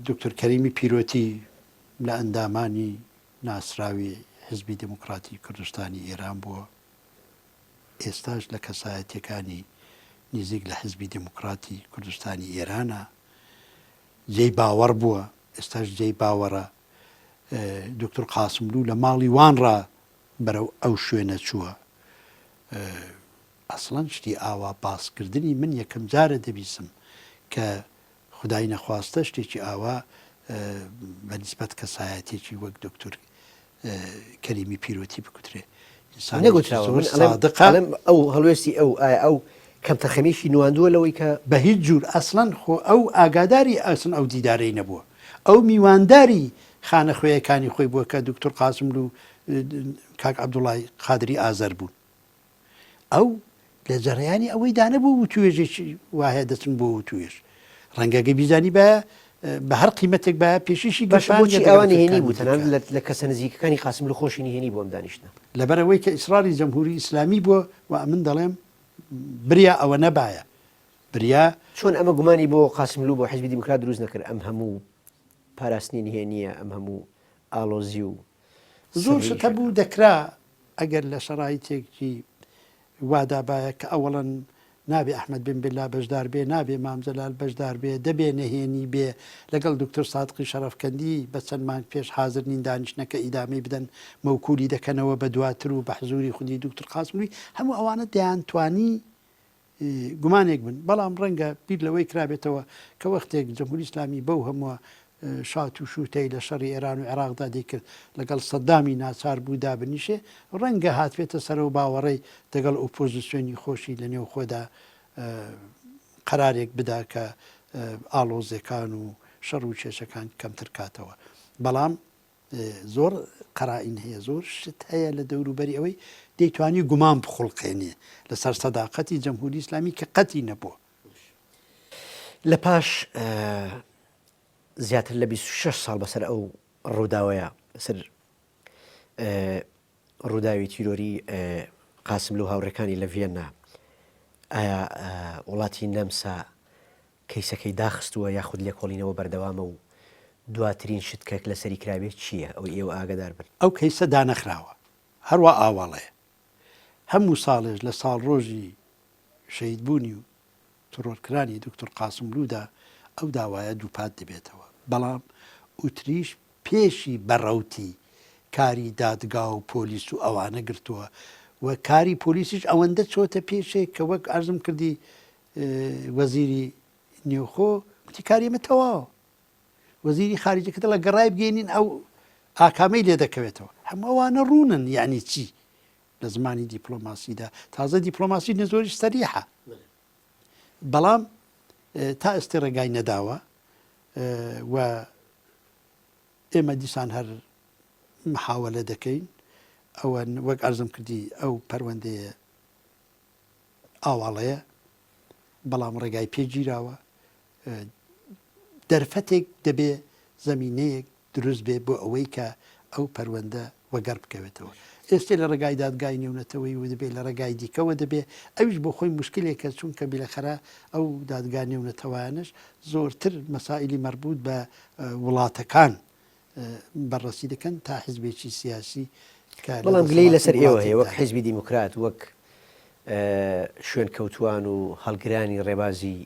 دوکتور کەریمی پیرۆتی لە ئەندامانی ناسراوی حیزبی دێموکڕاتی کوردستانی ئێران بووە، ئێستاش لە کەسایەتییەکانی نیزیک لە حیزبی دێموکڕاتی کوردستانی ئێرانە، جێی باوەڕ بووە، ئێستاش جێی باوەڕە. دوکتور قاسملوو لە ماڵی وان ڕا بەرەو ئەو شوێنە چووە. ئەسڵەن شتی ئاوا باس کردنی من یەکەم جارە دەبیسم کە خودای نەخواستە شتێکی ئاوا بە نیسبەت کەسایەتیەکی وەک دکتور کەریمی پیرۆتی بکوترێ. ئینسانێکی نەگوتراوە زۆر من ئەڵێم سادقە. ئەڵێم ئەو هەڵوێستی ئەو ئایا ئەو کەمتەرخەمیەکی نواندووە لەوەی کە. بە هیچ جور ئەسڵەن خۆ ئەو ئاگاداری ئەسڵەن ئەو دیدارەی نەبووە ئەو میوانداری خانەخوێیەکانی خۆی بووە کە دکتور قاسملوو کاک عەبدوڵای قادری ئازەر بوون. ئەو لە جەرەیانی ئەوەیدا نەبوو وتوێژێکی وا هەیە دەچن بۆ وتوێژ. ڕەنگە گەر بیزانیبایە بە هەر قیمەتێک بایە پێشیشی باشە گرتبان بۆچی یا ئەوە دەگەڵ نهێنی بوو تورکانی تەنانەت دیکە. لە لە کەسە نزیکەکانی قاسملوو خۆشی نهێنی بوو ئەم دانیشتنە؟ لەبەر ئەوەی کە ئیسڕاری جەمهووری ئیسلامی بووە و ئەمن دەڵێم بریا ئەوە نەبایە بریا. چۆن ئەمە گومانی بۆ قاسملوو بۆ حیزبی دیموکرات دروست نەکرد ئەم هەموو پاراستنی نهێنییە ئەم هەموو ئاڵۆزی و زۆر سڕی شت ئیشەکە؟ هەبوو دەکرا ئەگەر لە شەرایتێکی وادا بایە کە ئەوەڵەن نابێ ئەحمەد بن بلا بەشدار بێ، نابێ مام جەلال بەشدار بێ، دەبێ نەهێنی بێ، لەگەڵ دوکتور سادقی شەڕەفکەندی بە چەند مانگ پێش حازر نین دانیشتنەکە ئیدامەی بدەن، مەوکولی دەکەنەوە بە دواتر و بە حزووری خودی دوکتور قاسملووی، هەموو ئەوانە دەیانتوانی گومانێک بن، بەڵام ڕەنگە بیر لەوەی کرابێتەوە کە وەختێک جمهوری ئیسلامی بەو هەمووە شات و شووتەی لە شەڕی ئێران و عێراقدا دەیکرد لەگەڵ سەدامی ناچار بوو دابنیشێ، ڕەنگە هاتبێتە سەر ئەو باوەڕەی دەگەڵ ئۆپۆزیسیۆنی خۆشی لە نێوخۆدا قەرارێک بدا کە ئاڵۆزێکان و شەڕ و کێشەکان کەمتر کاتەوە. بەڵام زۆر قەرائین هەیە، زۆر شت هەیە لە دەوروبەری ئەوەی دەیتوانی گومان بخوڵقێنێ لەسەر سەداقەتی جەمهوری ئیسلامی کە قەتی نەبووە. لە پاش زیاتر لە 26 ساڵ بەسەر ئەو ڕووداوەیە بەسەر ڕووداوی تیرۆری قاسملوو و هاوڕێکانی لە ڤیەننا ئایا وڵاتی نەمسا کەیسەکەی داخستووە یاخود لێکۆڵینەوە بەردەوامە و دواترین شت کە لەسەری کرابێت چییە ئەوەی ئێوە ئاگەدار بن؟ ئەو کەیسە دانەخراوە هەروا ئاواڵەیە هەموو ساڵێش لە ساڵڕۆژی شەهیدبوونی و تڕۆرکرانی دوکتور قاسملوودا ئەو داوایە دووپات دەبێتەوە بەڵام ئوتریش پێشی بە ڕەوتی کاری دادگا و پۆلیس و ئەوانە گرتووە. و کاری پۆلیسیش ئەوەندە چۆتە پێشێ کە وەک عەرزم کردی وەزیری نێوخۆ گوتی کاری ئێمە تەواوە. وەزیری خارجە کە دەڵێ گەڕای بگەینین ئەو ئاکامەی لێ دەکەوێتەوە. هەموو ئەوانە ڕوونن یعنی چی لە زمانی دیپلۆماسیدا. تازە دیپلۆماسی نەزۆریش سەریحە. بەڵام تا ئێستێ ڕێگای نەداوە و ئێمە دیسان هەر محاوەلە دەکەین ئەوە وەک عەرزم کردی ئەو پەروەندەیە ئاواڵەیە بەڵام ڕێگای پێ گیراوە دەرفەتێک دەبێ زەمینەیەک دروست بێ بۆ ئەوەی کە ئەو پەروەندە وەگەڕ بکەوێتەوە. ئێستێ لە ڕێگای دادگای نێونەتەوەیی و دەبێ لە ڕێگای دیکەوە دەبێ، ئەویش بۆ خۆی موشکلێکە چونکە بیلەخەرە ئەو دادگا نێونەتەوایانەش زۆرتر مەسائیلی مەربووت بە وڵاتەکان بەرڕەسی دەکەن تا حیزبێکی سیاسی کە لە بەڵام گلەیی دەسەڵاتی لەسەر ئێوە هەیە وەک وڵاتێکدایە. حیزبی دیموکرات، وەک شوێنکەوتووان و هەڵگرانی ڕێبازی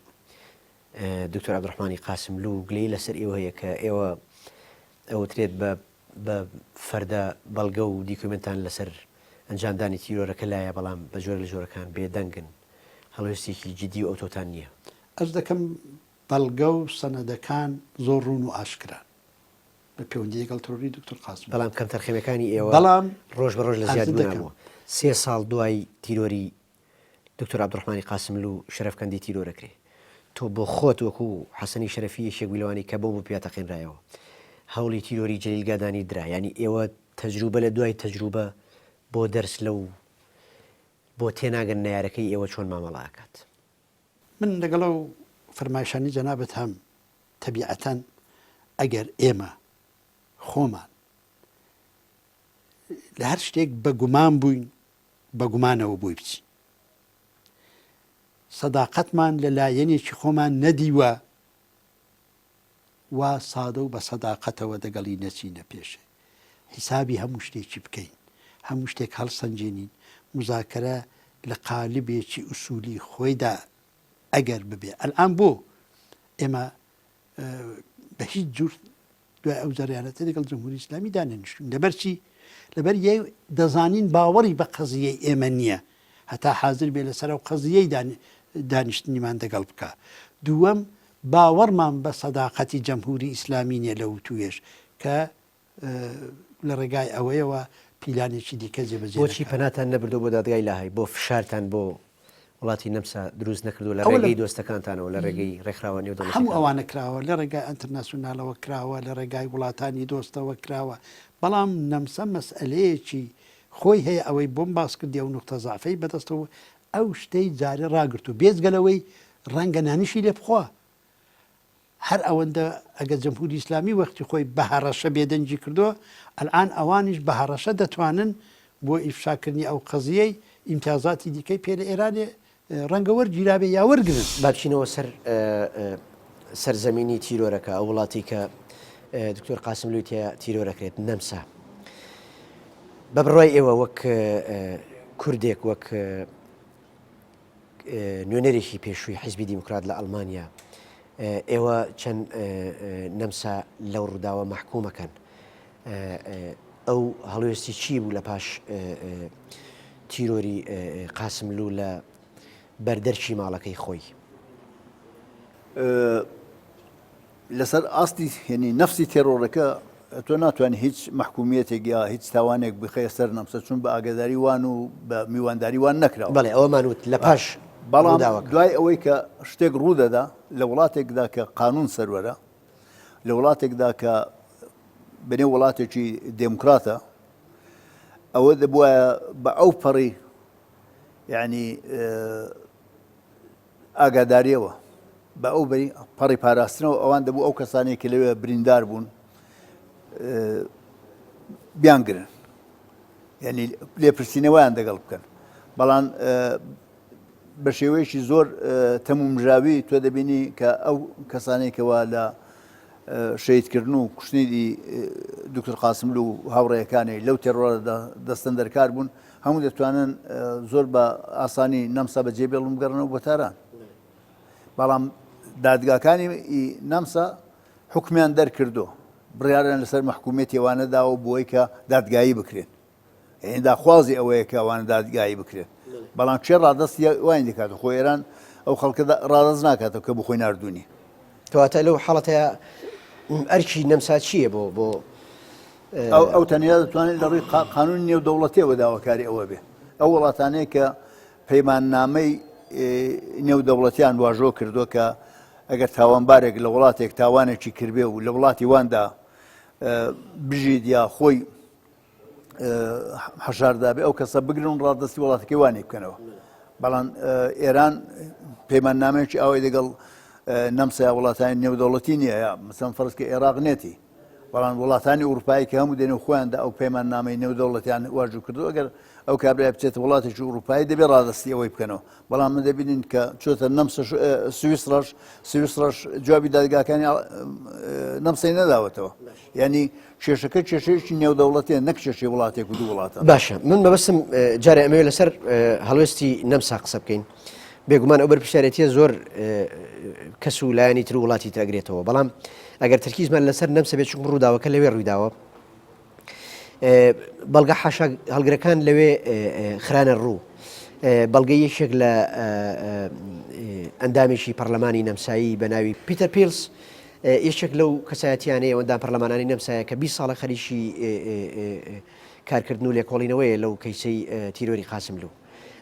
دکتۆر عەبدولڕەحمانی قاسملوو گلەیی لەسەر ئێوە هەیە کە ئێوە ئەوترێت بە بە فەردە بەڵگە و دیکۆمێنتان لەسەر ئەنجامدانی تیرۆرەکە لایە بەڵام بە جۆرێک لە جۆرەکان بێدەنگن هەڵوێستێکی جدی و ئەوتۆتان نییە. ئەرز دەکەم بەڵگە و سەنەدەکان زۆر ڕوون و ئاشکران بە پێوەندی لەگەڵ ترۆری دکتۆر قاسملوو. بەڵام کەمتەرخەمیەکانی ئێوە بەڵام ڕۆژ بە ڕۆژ لە ئەرزت زیادبوونا دەکەم. بووە. سێ ساڵ دوای تیرۆری دکتۆر عەبدولڕەحمانی قاسملوو شەرەفکەندی تیرۆر ئەکرێ. تۆ بۆ خۆت وەکوو حەسەنی شەرەفی یەکێک بووی لەوانەی کە بۆمب پیا تەقێنرایەوە. هەوڵی تیرۆری جەلیل گادانی درا. یانی ئێوە تەجروبە لە دوای تەجروبە بۆ دەرس لەو بۆ تێناگەن نەیارەکەی ئێوە چۆن مامەڵە ئەکات. من لەگەڵ ئەو فەرمایشانەی جەنابت هەم، تەبیعەتەن ئەگەر ئێمە خۆمان لە هەر شتێک بە گومان بووین بە گومانەوە بۆی بچین. سەداقەتمان لە لایەنێکی خۆمان نەدیوە وا سادە و بە سەداقەتەوە دەگەڵی نەچینە پێشێ. حیسابی هەموو شتێکی بکەین، هەموو شتێک هەڵسەنگێنین، موزاکەرە لە قالبێکی ئوسوولی خۆیدا ئەگەر ببێ. ئەلئان بۆ ئێمە بە هیچ جور دوای ئەو جەریانەتە لەگەڵ جمهوری ئیسلامی دانەنیشتوین لەبەر چی لەبەر یە دەزانین باوەڕی بە قەزیەی ئێمە نییە هەتا حاضر بێ لەسەر ئەو قەزیەی دانیشتنیمان دەگەڵ بکە دووەم باوەڕمان بە سەداقەتی جمهوری ئیسلامی نییە لە وتوێژ کە لە ڕێگای ئەوەیەوە پیلانێکی دیکە جێبەجێ بۆچی نەکات. پەناتان نەبردووە بۆ دادگای لاهای؟ بۆ فشارتان بۆ وڵاتی نەمسا دروست نەکردووە لە ئەوە لە ڕێگەی دۆستەکانتانەوە، لە ڕێگەی ڕێکخراوە هەموو نێودەوڵەتیەکانەوە؟ ئەوانە کراوە، لە ڕێگای ئەنترناسیونالەوە کراوە، لە ڕێگای وڵاتانی دۆستەوە کراوە، بەڵام نەمسا مەسئەلەیەکی خۆی هەیە، ئەوەی بۆم باس کردی ئەو نوقتە زەعفەی بەدەستەوە ئەو شتەی جارێ ڕاگرتوو، بێجگە لەوەی ڕەنگە نانیشی لێ بخوا، هەر ئەوەندە ئەگەر جمهوری ئیسلامی وەختی خۆی بە هەڕەشە بێدەنگی کردووە، ئەلئان ئەوانیش بە هەڕەشە دەتوانن بۆ ئیفشاکردنی ئەو قەزیەی ئیمتیازاتی دیکەی پێ لە ئێرانێ ڕەنگە وەرگیرابێ یا وەرگرن. با بچینەوە سەر سەرزەمینی تیرۆرەکە، ئەو وڵاتەی کە دکتۆر قاسملووی تیا تیرۆر ئەکرێت، نەمسا. بە بڕوای ئێوە وەک کوردێک، وەک نوێنەرێکی پێشووی حیزبی دیموکرات لە ئەڵمانیا، ئێوە چەند نەمسا لەو ڕووداوە مەحکوومەکەن؟ ئەو هەڵوێستی چی بوو لە پاش تیرۆری قاسملوو لە بەردەرکی ماڵەکەی خۆی؟ لەسەر ئاستی یعنی نەفسی تێرۆڕەکە تۆ ناتوانانی هیچ مەحکومیەتێک یا هیچ تاوانێک بخەیە سەر نەمسا چون بە ئاگاداری وان و بە میوانداری وان نەکراوە. بەڵێ ئەوەمان وت لە پاش بەڵام ڕووداوەکە. دوای ئەوەی کە شتێک ڕوو دەدا لە وڵاتێکدا کە قانون سەروەرە لە وڵاتێکدا کە بەنێو وڵاتێکی دێموکراتە ئەوە دەبوایە بە ئەو پەڕی یعنی ئاگاداریەوە بە ئەو بەری پەڕی پاراستنەوە ئەوان دەبوو ئەو کەسانەی کە لەوێ بریندار بوون بیانگرن یعنی لێپرسینەوەیان دەگەڵ بکەن بەڵام بە شێوەیەکی زۆر تەمومژاوی تۆ دەبینی کە ئەو کەسانێک کەوا لە شەیدکردن و کوشتنی دکتۆر قاسملوو و هاوڕێیەکانی لەو تێرۆرەدا دەستن دەرکار بوون هەموو دەتوانن زۆر بە ئاسانی نەمسا بەجێ بێڵن و بگەڕنەوە بۆ تاران بەڵام دادگاکانی نەمسا حکمیان دەرکردو بڕیاریان لەسەر محکومیەتی ئەوانە داوە بۆی کە دادگایی بکرێن. یعنی داخوازی ئەوەیە کە ئەوانە دادگایی بکرێن بەڵام کێ ڕادەستی واین دەکات خۆ ئێران ئەو خەڵکە ڕادەست ناکاتەوە کە بخۆی نردونی. کەواتە لەو حاڵەتەیا ئەرکی نەمسا چییە بۆ بۆ ئەو ئەو تەنیا دەتوانێت لە ڕووی قانونی نێودەوڵەتیەوە داواکاری ئەوە بێ ئەو وڵاتانەیە کە پەیماننامەی نێودەوڵەتیان واژۆ کردووە کە ئەگەر تاوانبارێک لە وڵاتێک تاوانێکی کردبێ و لە وڵاتی واندا بژیت یا خۆی حەشاردابێ ئەو کەسە بگرن و ڕادەستی وڵاتەکەی وانی بکەنەوە بەڵام ئێران پەیماننامەیەکی ئاوای لەگەڵ نەمسا وڵاتانی نێودەوڵەتی نییە یا مەسەن فەرز کە عێراق نێتی بەڵام وڵاتانی ئوروپایی کە هەموو دێن و خۆیاندا ئەو پەیماننامەی نێودەوڵەتیان واژوو کردو ئەگەر ئەو کابرای بچێتە وڵاتێکی ئوروپایی دەبێ ڕادەستی ئەوەی بکەنەوە بەڵام من دەبینین کە چۆتە نەمسە سویسڕش سویسڕش جوابی دادگاکانی نەمسەی نەداوەتەوە یعنی کێشەکە کێشەیەکی نێودەوڵەتیە نەک کێشەی وڵاتێک و دوو وڵاتە. باشە من مەبەستم جارێ ئەمەوێ لەسەر هەڵوێستی نەمسا قسە بکەین بێگومان ئەو بەرپرسیارێتیە زۆر کەس و لایەنی تر و وڵاتی تر ئەگرێتەوە بەڵام ئەگەر تەرکیزمان لەسەر نەمسا بێت چونکە ڕووداوەکە لەوێ ڕوویداوە بەڵگە حاشا هەڵگرەکان لەوێ خرانە ڕوو بەڵگەی یەکێک لە ئەندامێکی پەرلەمانی نەمسایی بە ناوی پیتەر پیلس یەکێک لەو کەسایەتیانەی ئەندام پەرلەمانانی نەمسایە کە 20 ساڵە خەریکی کارکردن و لێکۆڵینەوەیە لەو کەیسەی تیرۆری قاسملوو.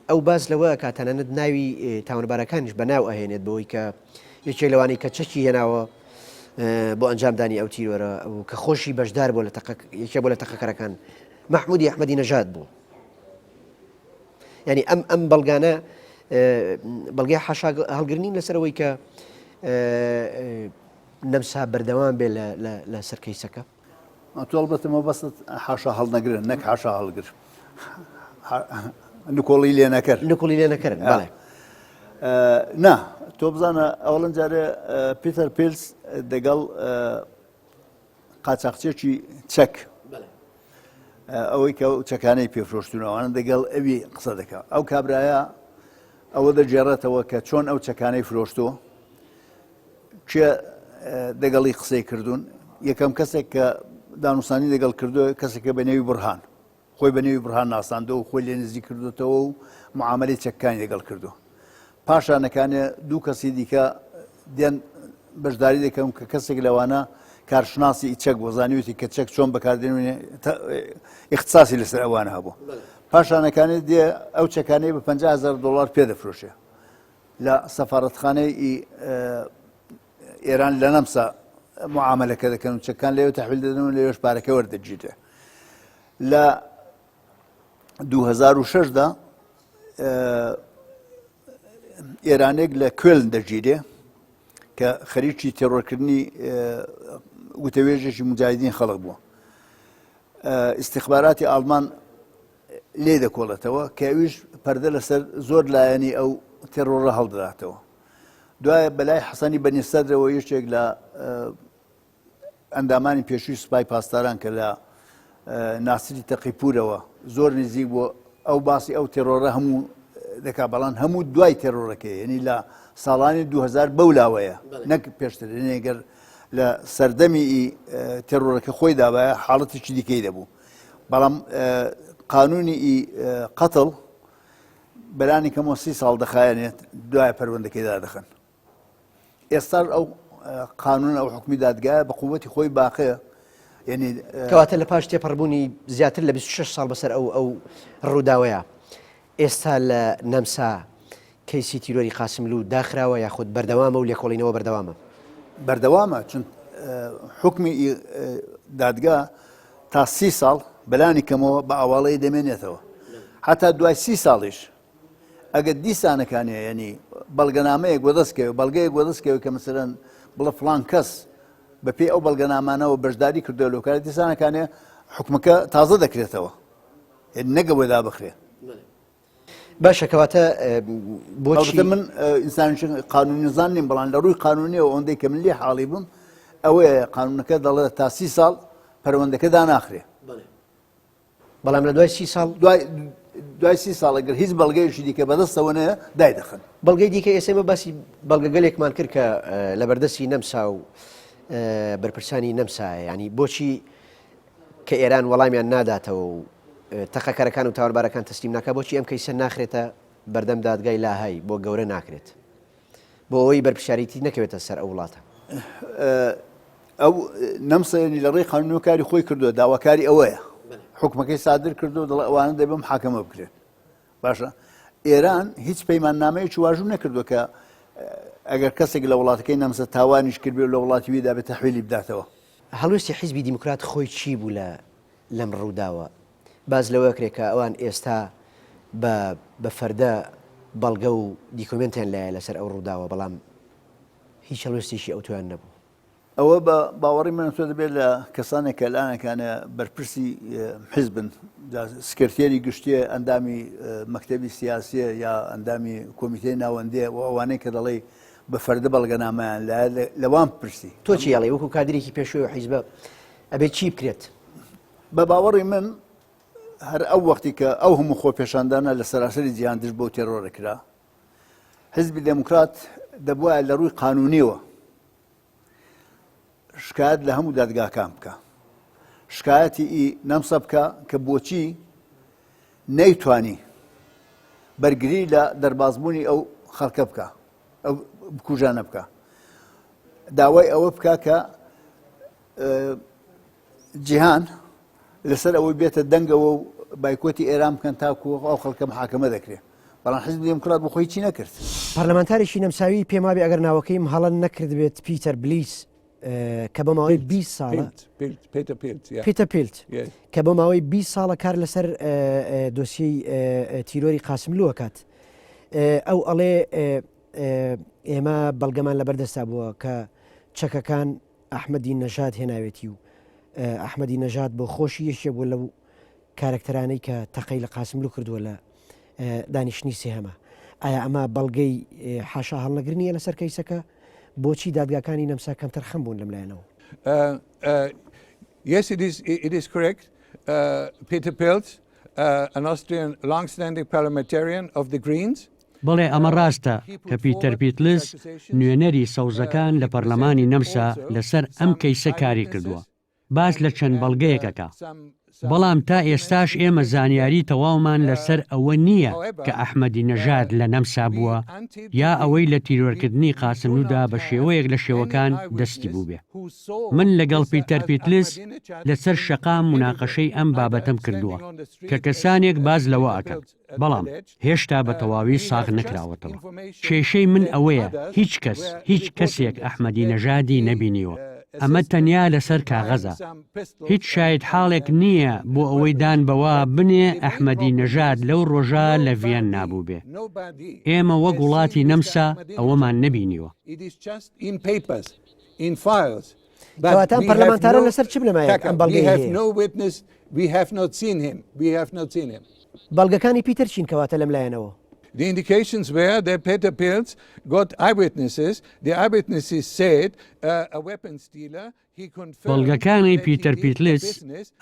ئەو باس لەوە ئەکات تەنانەت ناوی تاوانبارەکانیش بە ناو ئەهێنێت بەوەی کە یەکێک لەوانەی کە چەکی هێناوە بۆ ئەنجامدانی ئەو تیرۆرە و کە خۆشی بەشدار بۆ لە تەقە یەکێ بۆ لە تەقەکەرەکان مەحمودی ئەحمەدی نەژاد بوو. یعنی ئەم ئەم بەڵگانە بەڵگەی حاشا هەڵگرنین لەسەرەوەی کە نەمسا بەردەوام بێ لە سەر کەیسەکە. تۆ ئەڵبەتە مەبەستت حاشا هەڵنەگرن نەک حاشا هەڵگر نکۆڵی لێ نەکەر نکۆڵی لێ نەکەرن بەڵێ نا تۆ بزانە ئەوڵەن جارێ پیتەر پیلس دەگەڵ قاچاقچێکی چەک ئەوەی کە چەکانەی پێفرۆشتونەوەوانە دەگەڵ ئەوی قسە دەکا ئەو کابرایە ئەوە دەگێڕێتەوە کە چۆن ئەو چەکانەی فرۆشتۆ کێ دەگەڵی قسەی کردوون یەکەم کەسێک کە دانوسانی دەگەڵ کردو کەسێکە بە نێوی بڕهان خۆی بە نێوی بڕهان ناساندەوە و خۆی لێ نزیک کردوتەوە و معاملەی چەکانی لەگەڵ کردو پاشانەکانێ دوو کەسی دیکە دێن بەشداری دەکەم کە کەسێک لەوانە کارشناسی چەک بۆ زانیوتی کە چەک چۆن بەکاردێن اختصاصی لەسەر ئەوانە هەبوو پاشانەکانی دێ ئەو چەکانەی بە 500هزار دلار پێدەفرۆشێ لە سەفارەتخانەی ئێران لە نەمسا معاملەکە دەکەن و چەکان لەوێ تەحویل دەدەن و لەوێش پارەکە وەردەگیرێ لە 2006 دا ئێرانێک لە کوێلن دەگیرێ کە خەریکی تێڕۆکردنی وتەوێژێکی مجاهدین خەڵک بووە ئیسیخباراتی ئاڵمان لێ دەکۆڵێتەوە کە ئەویش پەردە لەسەر زۆر لایەنی ئەو تێڕۆڕە هەڵدەداتەوە دوایە بەلای حەسەنی بەنی سەدرەوە یەکێک لە ئەندامانی پێشووی سوپای پاسداران کە لە ناسری تەقیپورەوە زۆر نزیک بۆ ئەو باسی ئەو تێرۆرە هەموو دەکا بەڵام هەموو دوای تێرۆرەکەی یعنی لە ساڵانی 2000 بەو لاوەیە نەک پێشتر نێگەر لە سەردەمی تێرۆرەکە خۆی دابایە حاڵەتێکی دیکەی دەبوو بەڵام قانونی قەتڵ بەلانی کەمەوە سی ساڵ دەخایەنێت دوای پەروەندەکەی دادەخەن ئێستاش ئەو قانون ئەو حکومی دادگایە بە قووەتی خۆی باقەیە یعنی کەواتە لە پاش تێپەڕبوونی زیاتر لە 26 ساڵ بەسەر ئەو ئەو ڕووداوەیە ئێستا لە نەمسا کەیسی تیرۆری قاسملوو داخراوە یاخود بەردەوامە و لێکۆڵینەوە بەردەوامە؟ بەردەوامە چون حوکمی دادگا تا سی ساڵ بەلانی کەمەوە بە ئاواڵەی دەمێنێتەوە هەتا دوای سی ساڵیش ئەگەر دیسانەکانێ ینی بەڵگەنامەیەک وەدەستکەوێ بەڵگەیەک وەدەستکەوێ کە مەسەرەن بڵە فلان کەس بەپێی ئەو بەڵگەنامانەوە بەشداری کردو لەو کارە دیسانەکانێ حکومەکە تازە دەکرێتەوە نەگەوە دابخرێ باشە کەواتە بۆچی من ئینسانێکی قانونی زان نیم بەڵام لە ڕووی قانونیەوە ئەوەندەی کە من لێ حاڵی بووم ئەوەیە قانونەکە دەڵێت تا سی ساڵ پەروەندەکە داناخرێ بەڵام لە دوای سی ساڵ دوای دوای سی ساڵ ئەگەر هیچ بەڵگەیەکی دیکە بەدەستەوە نەیە دایدەخەن. بەڵگەی دیکە ئێستا ئێمە باسی بەڵگەگەلێکمان کرد کە لە بەردەستی نەمسا و بەرپرسانی نەمسایە ینی بۆچی کە ئێران وەڵامیان ناداتەوە و. تەقەکەرەکان و تاوانبارەکان تەسلیم ناکا بۆچی ئەم کەیسە ناخرێتە بەردەم دادگای لاهای بۆ گەورە ناکرێت بۆ ئەوەی بەرپرسیارێتی نەکەوێتە سەر ئەو وڵاتە؟ ئەو نەمسەیەنی لە ڕێی قانونەوە کاری خۆی کردووە داواکاری ئەوەیە حکومەکەی سادر کردو دەڵێ ئەوانە دەبێ محاکەمە بکرێن باشە ئێران هیچ پەیماننامەیەکی واژوو نەکردووە کە ئەگەر کەسێک لە وڵاتەکەی نەمسە تاوانیش کردبێ و لە وڵاتی ویدا بێت تەحویلی بداتەوە. هەڵوێستی حیزبی دیموکرات خۆی چی بوو لە لەم ڕووداوە؟ باس لەوە ئەکرێ کە ئەوان ئێستا بە بە فەردە بەڵگە و دیکۆمێنتیان لایە لەسەر ئەو ڕووداوە بەڵام هیچ هەڵوێستێکی ئەوتۆیان نەبوو. ئەوە بە باوەڕی من تۆ دەبێت لە کەسانێک کە لانەکانە بەرپرسی حزبن سکرتێری گشتیە ئەندامی مەکتەبی سیاسیە یا ئەندامی کۆمیتەی ناوەندێ و ئەوانەی کە دەڵێ بە فەردە بەڵگەنامەیان لەوان پرسی تۆ چی ئەڵێ وەکو کادرێکی پێشووی حیزبە ئەبێ چی بکرێت؟ بە باوەڕی من هەر ئەو وەختی کە ئەو هەموو خۆپێشاندانە لە سەراسەری جیهان دژ بەو تێرۆرە کرا حزبی دێموکرات دەبوایە لە ڕووی قانونیەوە شکایەت لە هەموو دادگاکان بکە شکایەتی ئی نەمسە بکە کە بۆچی نەیتوانی بەرگری لە دەربازبوونی ئەو خەڵکە بکە ئەو بکوژانە بکە داوای ئەوە بکە کە جیهان لەسەر ئەوەی بێتە دەنگەوە و بایکۆتی ئێران بکەن تاکو ئەو خەڵکە محاکەمە دەکرێت بەڵام حزبی دێموکرات بۆ خۆی چی نەکرد. پەرلەمانتارێکی نەمساوی پێم وابێ ئەگەر ناوەکەیم هەڵە نەکردبێت پیتەر بلیس کە بۆ ماوەی 20 ساڵە پیتە پیلت کە بۆ ماوەی 20 ساڵە کار لەسەر دۆسیەی تیرۆری قاسملووە کات ئەو ئەڵێ ئێمە بەڵگەمان لەبەردەستا بووە کە چەکەکان ئەحمەدی نەژاد هێناوێتی و ئەحمەدی نەژاد بۆ خۆشی یەکێک بووە لەو کارەکتەرانەی کە تەقەی لە قاسملوو کردووە لە دانیشتنی سێهەمە. ئایا ئەمە بەڵگەی حاشا هەڵنەگر نییە لەسەر کەیسەکە؟ بۆچی دادگاکانی نەمسا کەمتەرخەم بوون لەم لایەنەوە؟ Yes, it is, it is correct. Peter Pilz, an Austrian long-standing parliamentarian of the Greens, بەڵێ ئەمە ڕاستە کە پیتەر پیتلز نوێنەری سەوزەکان لە پەرلەمانی نەمسا لەسەر ئەم کەیسە کاری کردووە، باس لە چەند بەڵگەیەک ئەکا، بەڵام تا ئێستاش ئێمە زانیاری تەواومان لەسەر ئەوە نییە کە ئەحمەدی نەژاد لە نەمسا بووە یا ئەوەی لە تیرۆرکردنی قاسملودا بە شێوەیەک لە شێوەکان دەستی بووبێ. من لەگەڵ پیتەر پیتلز لەسەر شەقام موناقەشەی ئەم بابەتەم کردووە کە کەسانێک باس لەوە ئەکەن. بەڵام هێشتا بە تەواوی ساغ نەکراوەتەوە. کێشەی من ئەوەیە هیچ کەس، هیچ کەسێک ئەحمەدی نەژادی نەبینیوە. ئەمە تەنیا لەسەر کاغەزە. هیچ شایدحاڵێک نییە بۆ ئەوەی دان بەوە بنێ ئەحمەدی نەژاد لەو ڕۆژە لە ڤیەننا بووبێ. ئێمە وەک وڵاتی نەمسا ئەوەمان نەبینیوە. کەواتە ئەم پەرلەمانتارە لەسەر چ بنەمایەک ئەم بەڵگەی هەیە؟ بەڵگەکانی پیتەر چین کەواتە لەم لایەنەوە؟ The indications were that Peter Pilz got eyewitnesses. The eyewitnesses said uh, a weapons dealer بەڵگەکانی پیتەر پیتلس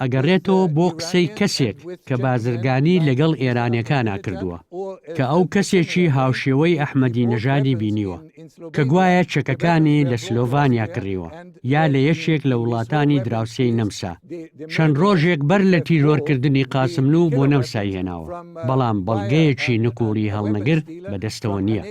ئەگەڕێتەوە بۆ قسەی کەسێک کە بازرگانی لەگەڵ ئێرانیەکانا کردووە، کە ئەو کەسێکی هاوشێوەی ئەحمەدی نەژادی بینیوە، کە گوایە چەکەکانی لە سلۆڤانیا کڕیوە یا لە یەکێک لە وڵاتانی دراوسێی نەمسا، چەند ڕۆژێک بەر لە تیرۆرکردنی قاسملوو بۆ نەمسای هێناوە، بەڵام بەڵگەیەکی نکوڵی هەڵنەگر بەدەستەوە نییە.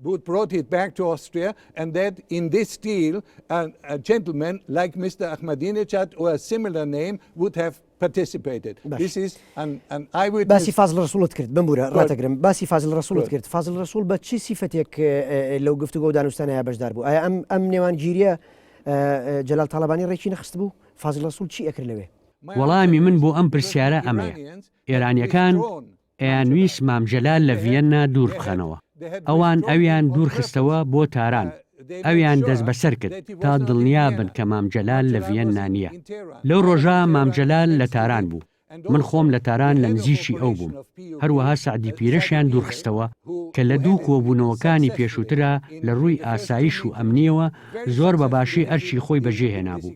Would brought it back to Austria and that in this deal a, a gentleman like Mr. Ahmadinejad or a similar name would have participated. This is an, an eyewitness. باسی فازل ڕسوڵت کرد بمبورە ڕاتەگرم باسی فازل ڕسوڵت کرد فازل ڕسوڵ بە چی سیفەتێک لەو گفتوگۆ و دانوستانەیە بەشدار بوو ئایا ئەم ئەم نێوانگیریە جەلال تاڵەبانی ڕێکی نەخست بوو فازل ڕسوڵ چی ئەکرد لەوێ؟ وەڵامی من بۆ ئەم پرسیارە ئەمەیە ئێرانیەکان ئەیانویست مام جەلال لە ڤیەننا دوور بخەنەوە. ئەوان ئەویان دوور خستەوە بۆ تاران. ئەویان دەستبەسەر کرد تا دڵنیا بن کە مام جەلال لە ڤیەننا نییە. لەو ڕۆژە مام جەلال لە تاران بوو. من خۆم لە تاران لە نزیکی ئەو بووم. هەروەها سەعدی پیرەشیان دوور خستەوە کە لە دوو کۆبوونەوەکانی پێشووترا لە ڕووی ئاسایش و ئەمنییەوە زۆر بە باشی ئەرکی خۆی بەجێ هێنابوو.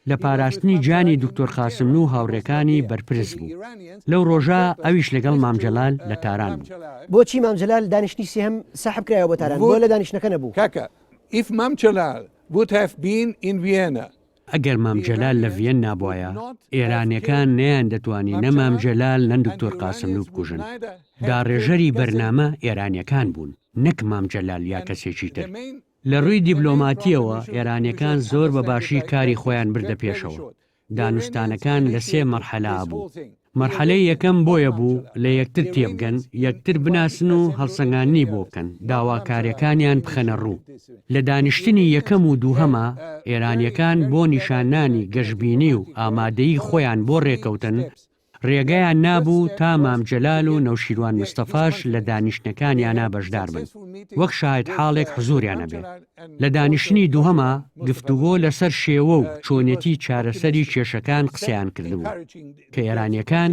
لە پاراستنی گیانی دوکتۆر قاسملوو و هاوڕێکانی بەرپرس بوو. لەو ڕۆژە ئەویش لەگەڵ مام جەلال لە تاران بوو. بۆچی مام جەلال دانیشتنی سێهەم سەحب کرایەوە بۆ تاران؟ بۆ لە دانیشتنەکە نەبوو؟ کاکە، If Mam Jalal would have been in Vienna. ئەگەر مام جەلال لە ڤیەننا بوایە، ئێرانیەکان نەیاندەتوانی نە مام جەلال نە دکتۆر قاسملوو بکوژن. داڕێژەری بەرنامە ئێرانیەکان بوون نەک مام جەلال یا کەسێکی تر. لە ڕووی دیبلۆماتیەوە ئێرانیەکان زۆر بە باشی کاری خۆیان بردە پێشەوە. دانوستانەکان لە سێ مەرحەلە بوو. مەرحەلەی یەکەم بۆیە بوو لە یەکتر تێبگەن، یەکتر بناسن و هەڵسەنگاندنی بۆ بکەن، داواکاریەکانیان بخەنە ڕوو. لە دانیشتنی یەکەم و دووهەما، ئێرانیەکان بۆ نیشاندانی گەشبینی و ئامادەیی خۆیان بۆ رێکەوتن، رێگەیان نابوو تا مام جەلال و نەوشیروان مستەفاش لە دانیشتنەکانیانا بەشدار بن، وەک شاهیدحاڵێک حزوریان هەبێ. لە دانیشتنی دووهەما گفتوگۆ لەسەر شێوە و چۆنیەتی چارەسەری کێشەکان قسەیان کردبوو، کە ئێرانیەکان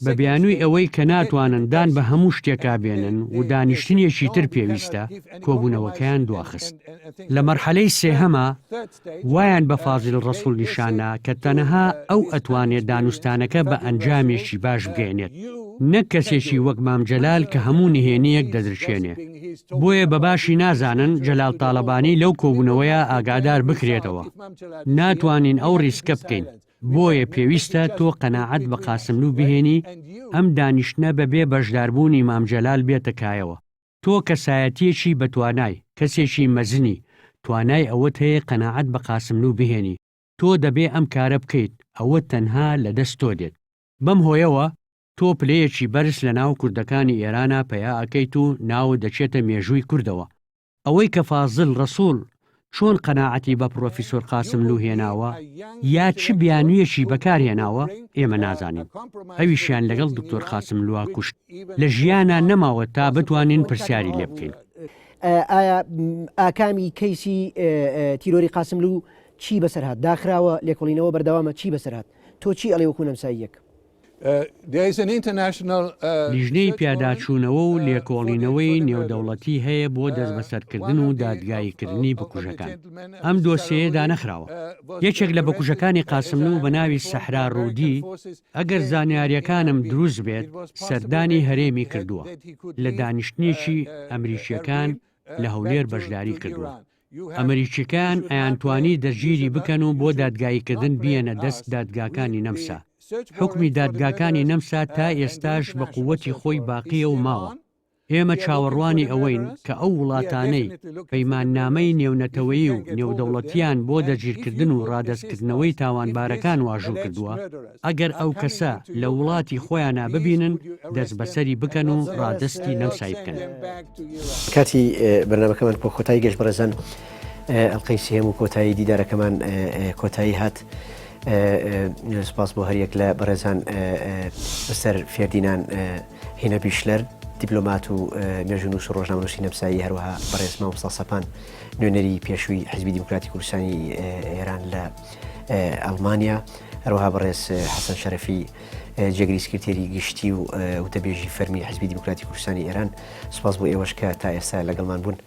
بە بیانووی ئەوەی کە ناتوانن دان بە هەموو شتێکا بێنن و دانیشتنێکی تر پێویستە، کۆبوونەوەکەیان دواخست. لە مەرحەلەی سێهەما وایان بە فازیل ڕەسوڵ نیشاندا کە تەنها ئەو ئەتوانێت دانوستانەکە بە ئەنجامێکی باش بگەیەنێت، نەک کەسێکی وەک مام جەلال کە هەموو نهێنییەک دەدرکێنێ. بۆیە بە باشی نازانن جەلال تاڵەبانی لەو کۆبوونەوەیە ئاگادار بکرێتەوە. ناتوانین ئەو ڕیسکە بکەین. بۆیە پێویستە تۆ قەناعەت بە قاسملوو بهێنی ئەم دانیشتنە بە بێ بەشداربوونی مام جەلال بێتە کایەوە. تۆ کەسایەتییەکی بەتوانای، کەسێکی مەزنی، توانای ئەوەت هەیە قەناعەت بە قاسملوو بهێنی، تۆ دەبێ ئەم کارە بکەیت، ئەوە تەنها لە دەست تۆ دێت. بەم هۆیەوە تۆ پلەیەکی بەرز لە ناو کوردەکانی ئێرانا پەیا ئەکەیت و ناوت دەچێتە مێژووی کوردەوە. ئەوەی کە فازل ڕەسوڵ چۆن قەناعەتی بە پڕۆفیسۆر قاسملوو هێناوە یا چ بیانوویەکی بەکار هێناوە ئێمە نازانین. ئەویشیان لەگەڵ دکتۆر قاسملووا کوشت. لە ژیانا نەماوە تا بتوانین پرسیاری لێ بکەین. ئایا ئاکامی کەیسی تیرۆری قاسملوو چی بەسەر هات؟ داخراوە؟ لێکۆڵینەوە بەردەوامە؟ چی بەسەر هات؟ تۆ چی ئەڵێی وەکوو نەمساییەک؟ لیژنەی پیاداچوونەوە و لێکۆڵینەوەی نێودەوڵەتی هەیە بۆ دەستبەسەرکردن و دادگاییکردنی بکوژەکان. ئەم دۆسیەیە دانەخراوە. یەکێک لە بکوژەکانی قاسملوو بە ناوی سەحرا ڕوودی، ئەگەر زانیارییەکانم دروست بێت، سەردانی هەرێمی کردووە، لە دانیشتنێکی ئەمریکییەکان لە هەولێر بەشداری کردووە. ئەمریکییەکان ئەیانتوانی دەستگیری بکەن و بۆ دادگاییکردن بیەنە دەست دادگاکانی نەمسا. حوکمی دادگاکانی نەمسا تا ئێستاش بە قووەتی خۆی باقییە و ماوە. ئێمە چاوەڕوانی ئەوەین کە ئەو وڵاتانەی پەیماننامەی نێونەتەوەیی و نێودەوڵەتییان بۆ دەستگیرکردن و ڕادەستکردنەوەی تاوانبارەکان واژوو کردووە، ئەگەر ئەو کەسە لە وڵاتی خۆیانا ببینن دەستبەسەری بکەن و ڕادەستی نەمسای بکەن. کاتی بەرنامەکەمان بۆ کۆتایی گەشت بەڕێزان ئەڵلقەی سێهەم و کۆتایی دیدارەکەمان کۆتایی هات سپاس بۆ هەریەک لە بەڕێزان بەسەر فێردینان هینە بیشلەر دیپلۆمات و مێژونووس و ڕۆژنامەنووسی نەمسایی هەروەها بەڕێز مامۆستا سەپان نوێنەری پێشووی حزبی دیموکراتی کوردستانی ئێران لە ئەڵمانیا هەروەها بەڕێز حەسەن شەرەفی جێگری سکرتێری گشتی و وتەبێژی فەرمی حزبی دیموکراتی کوردستانی ئێران سپاس بۆ ئێوەش کە تا ئێستا لەگەڵمان بوون.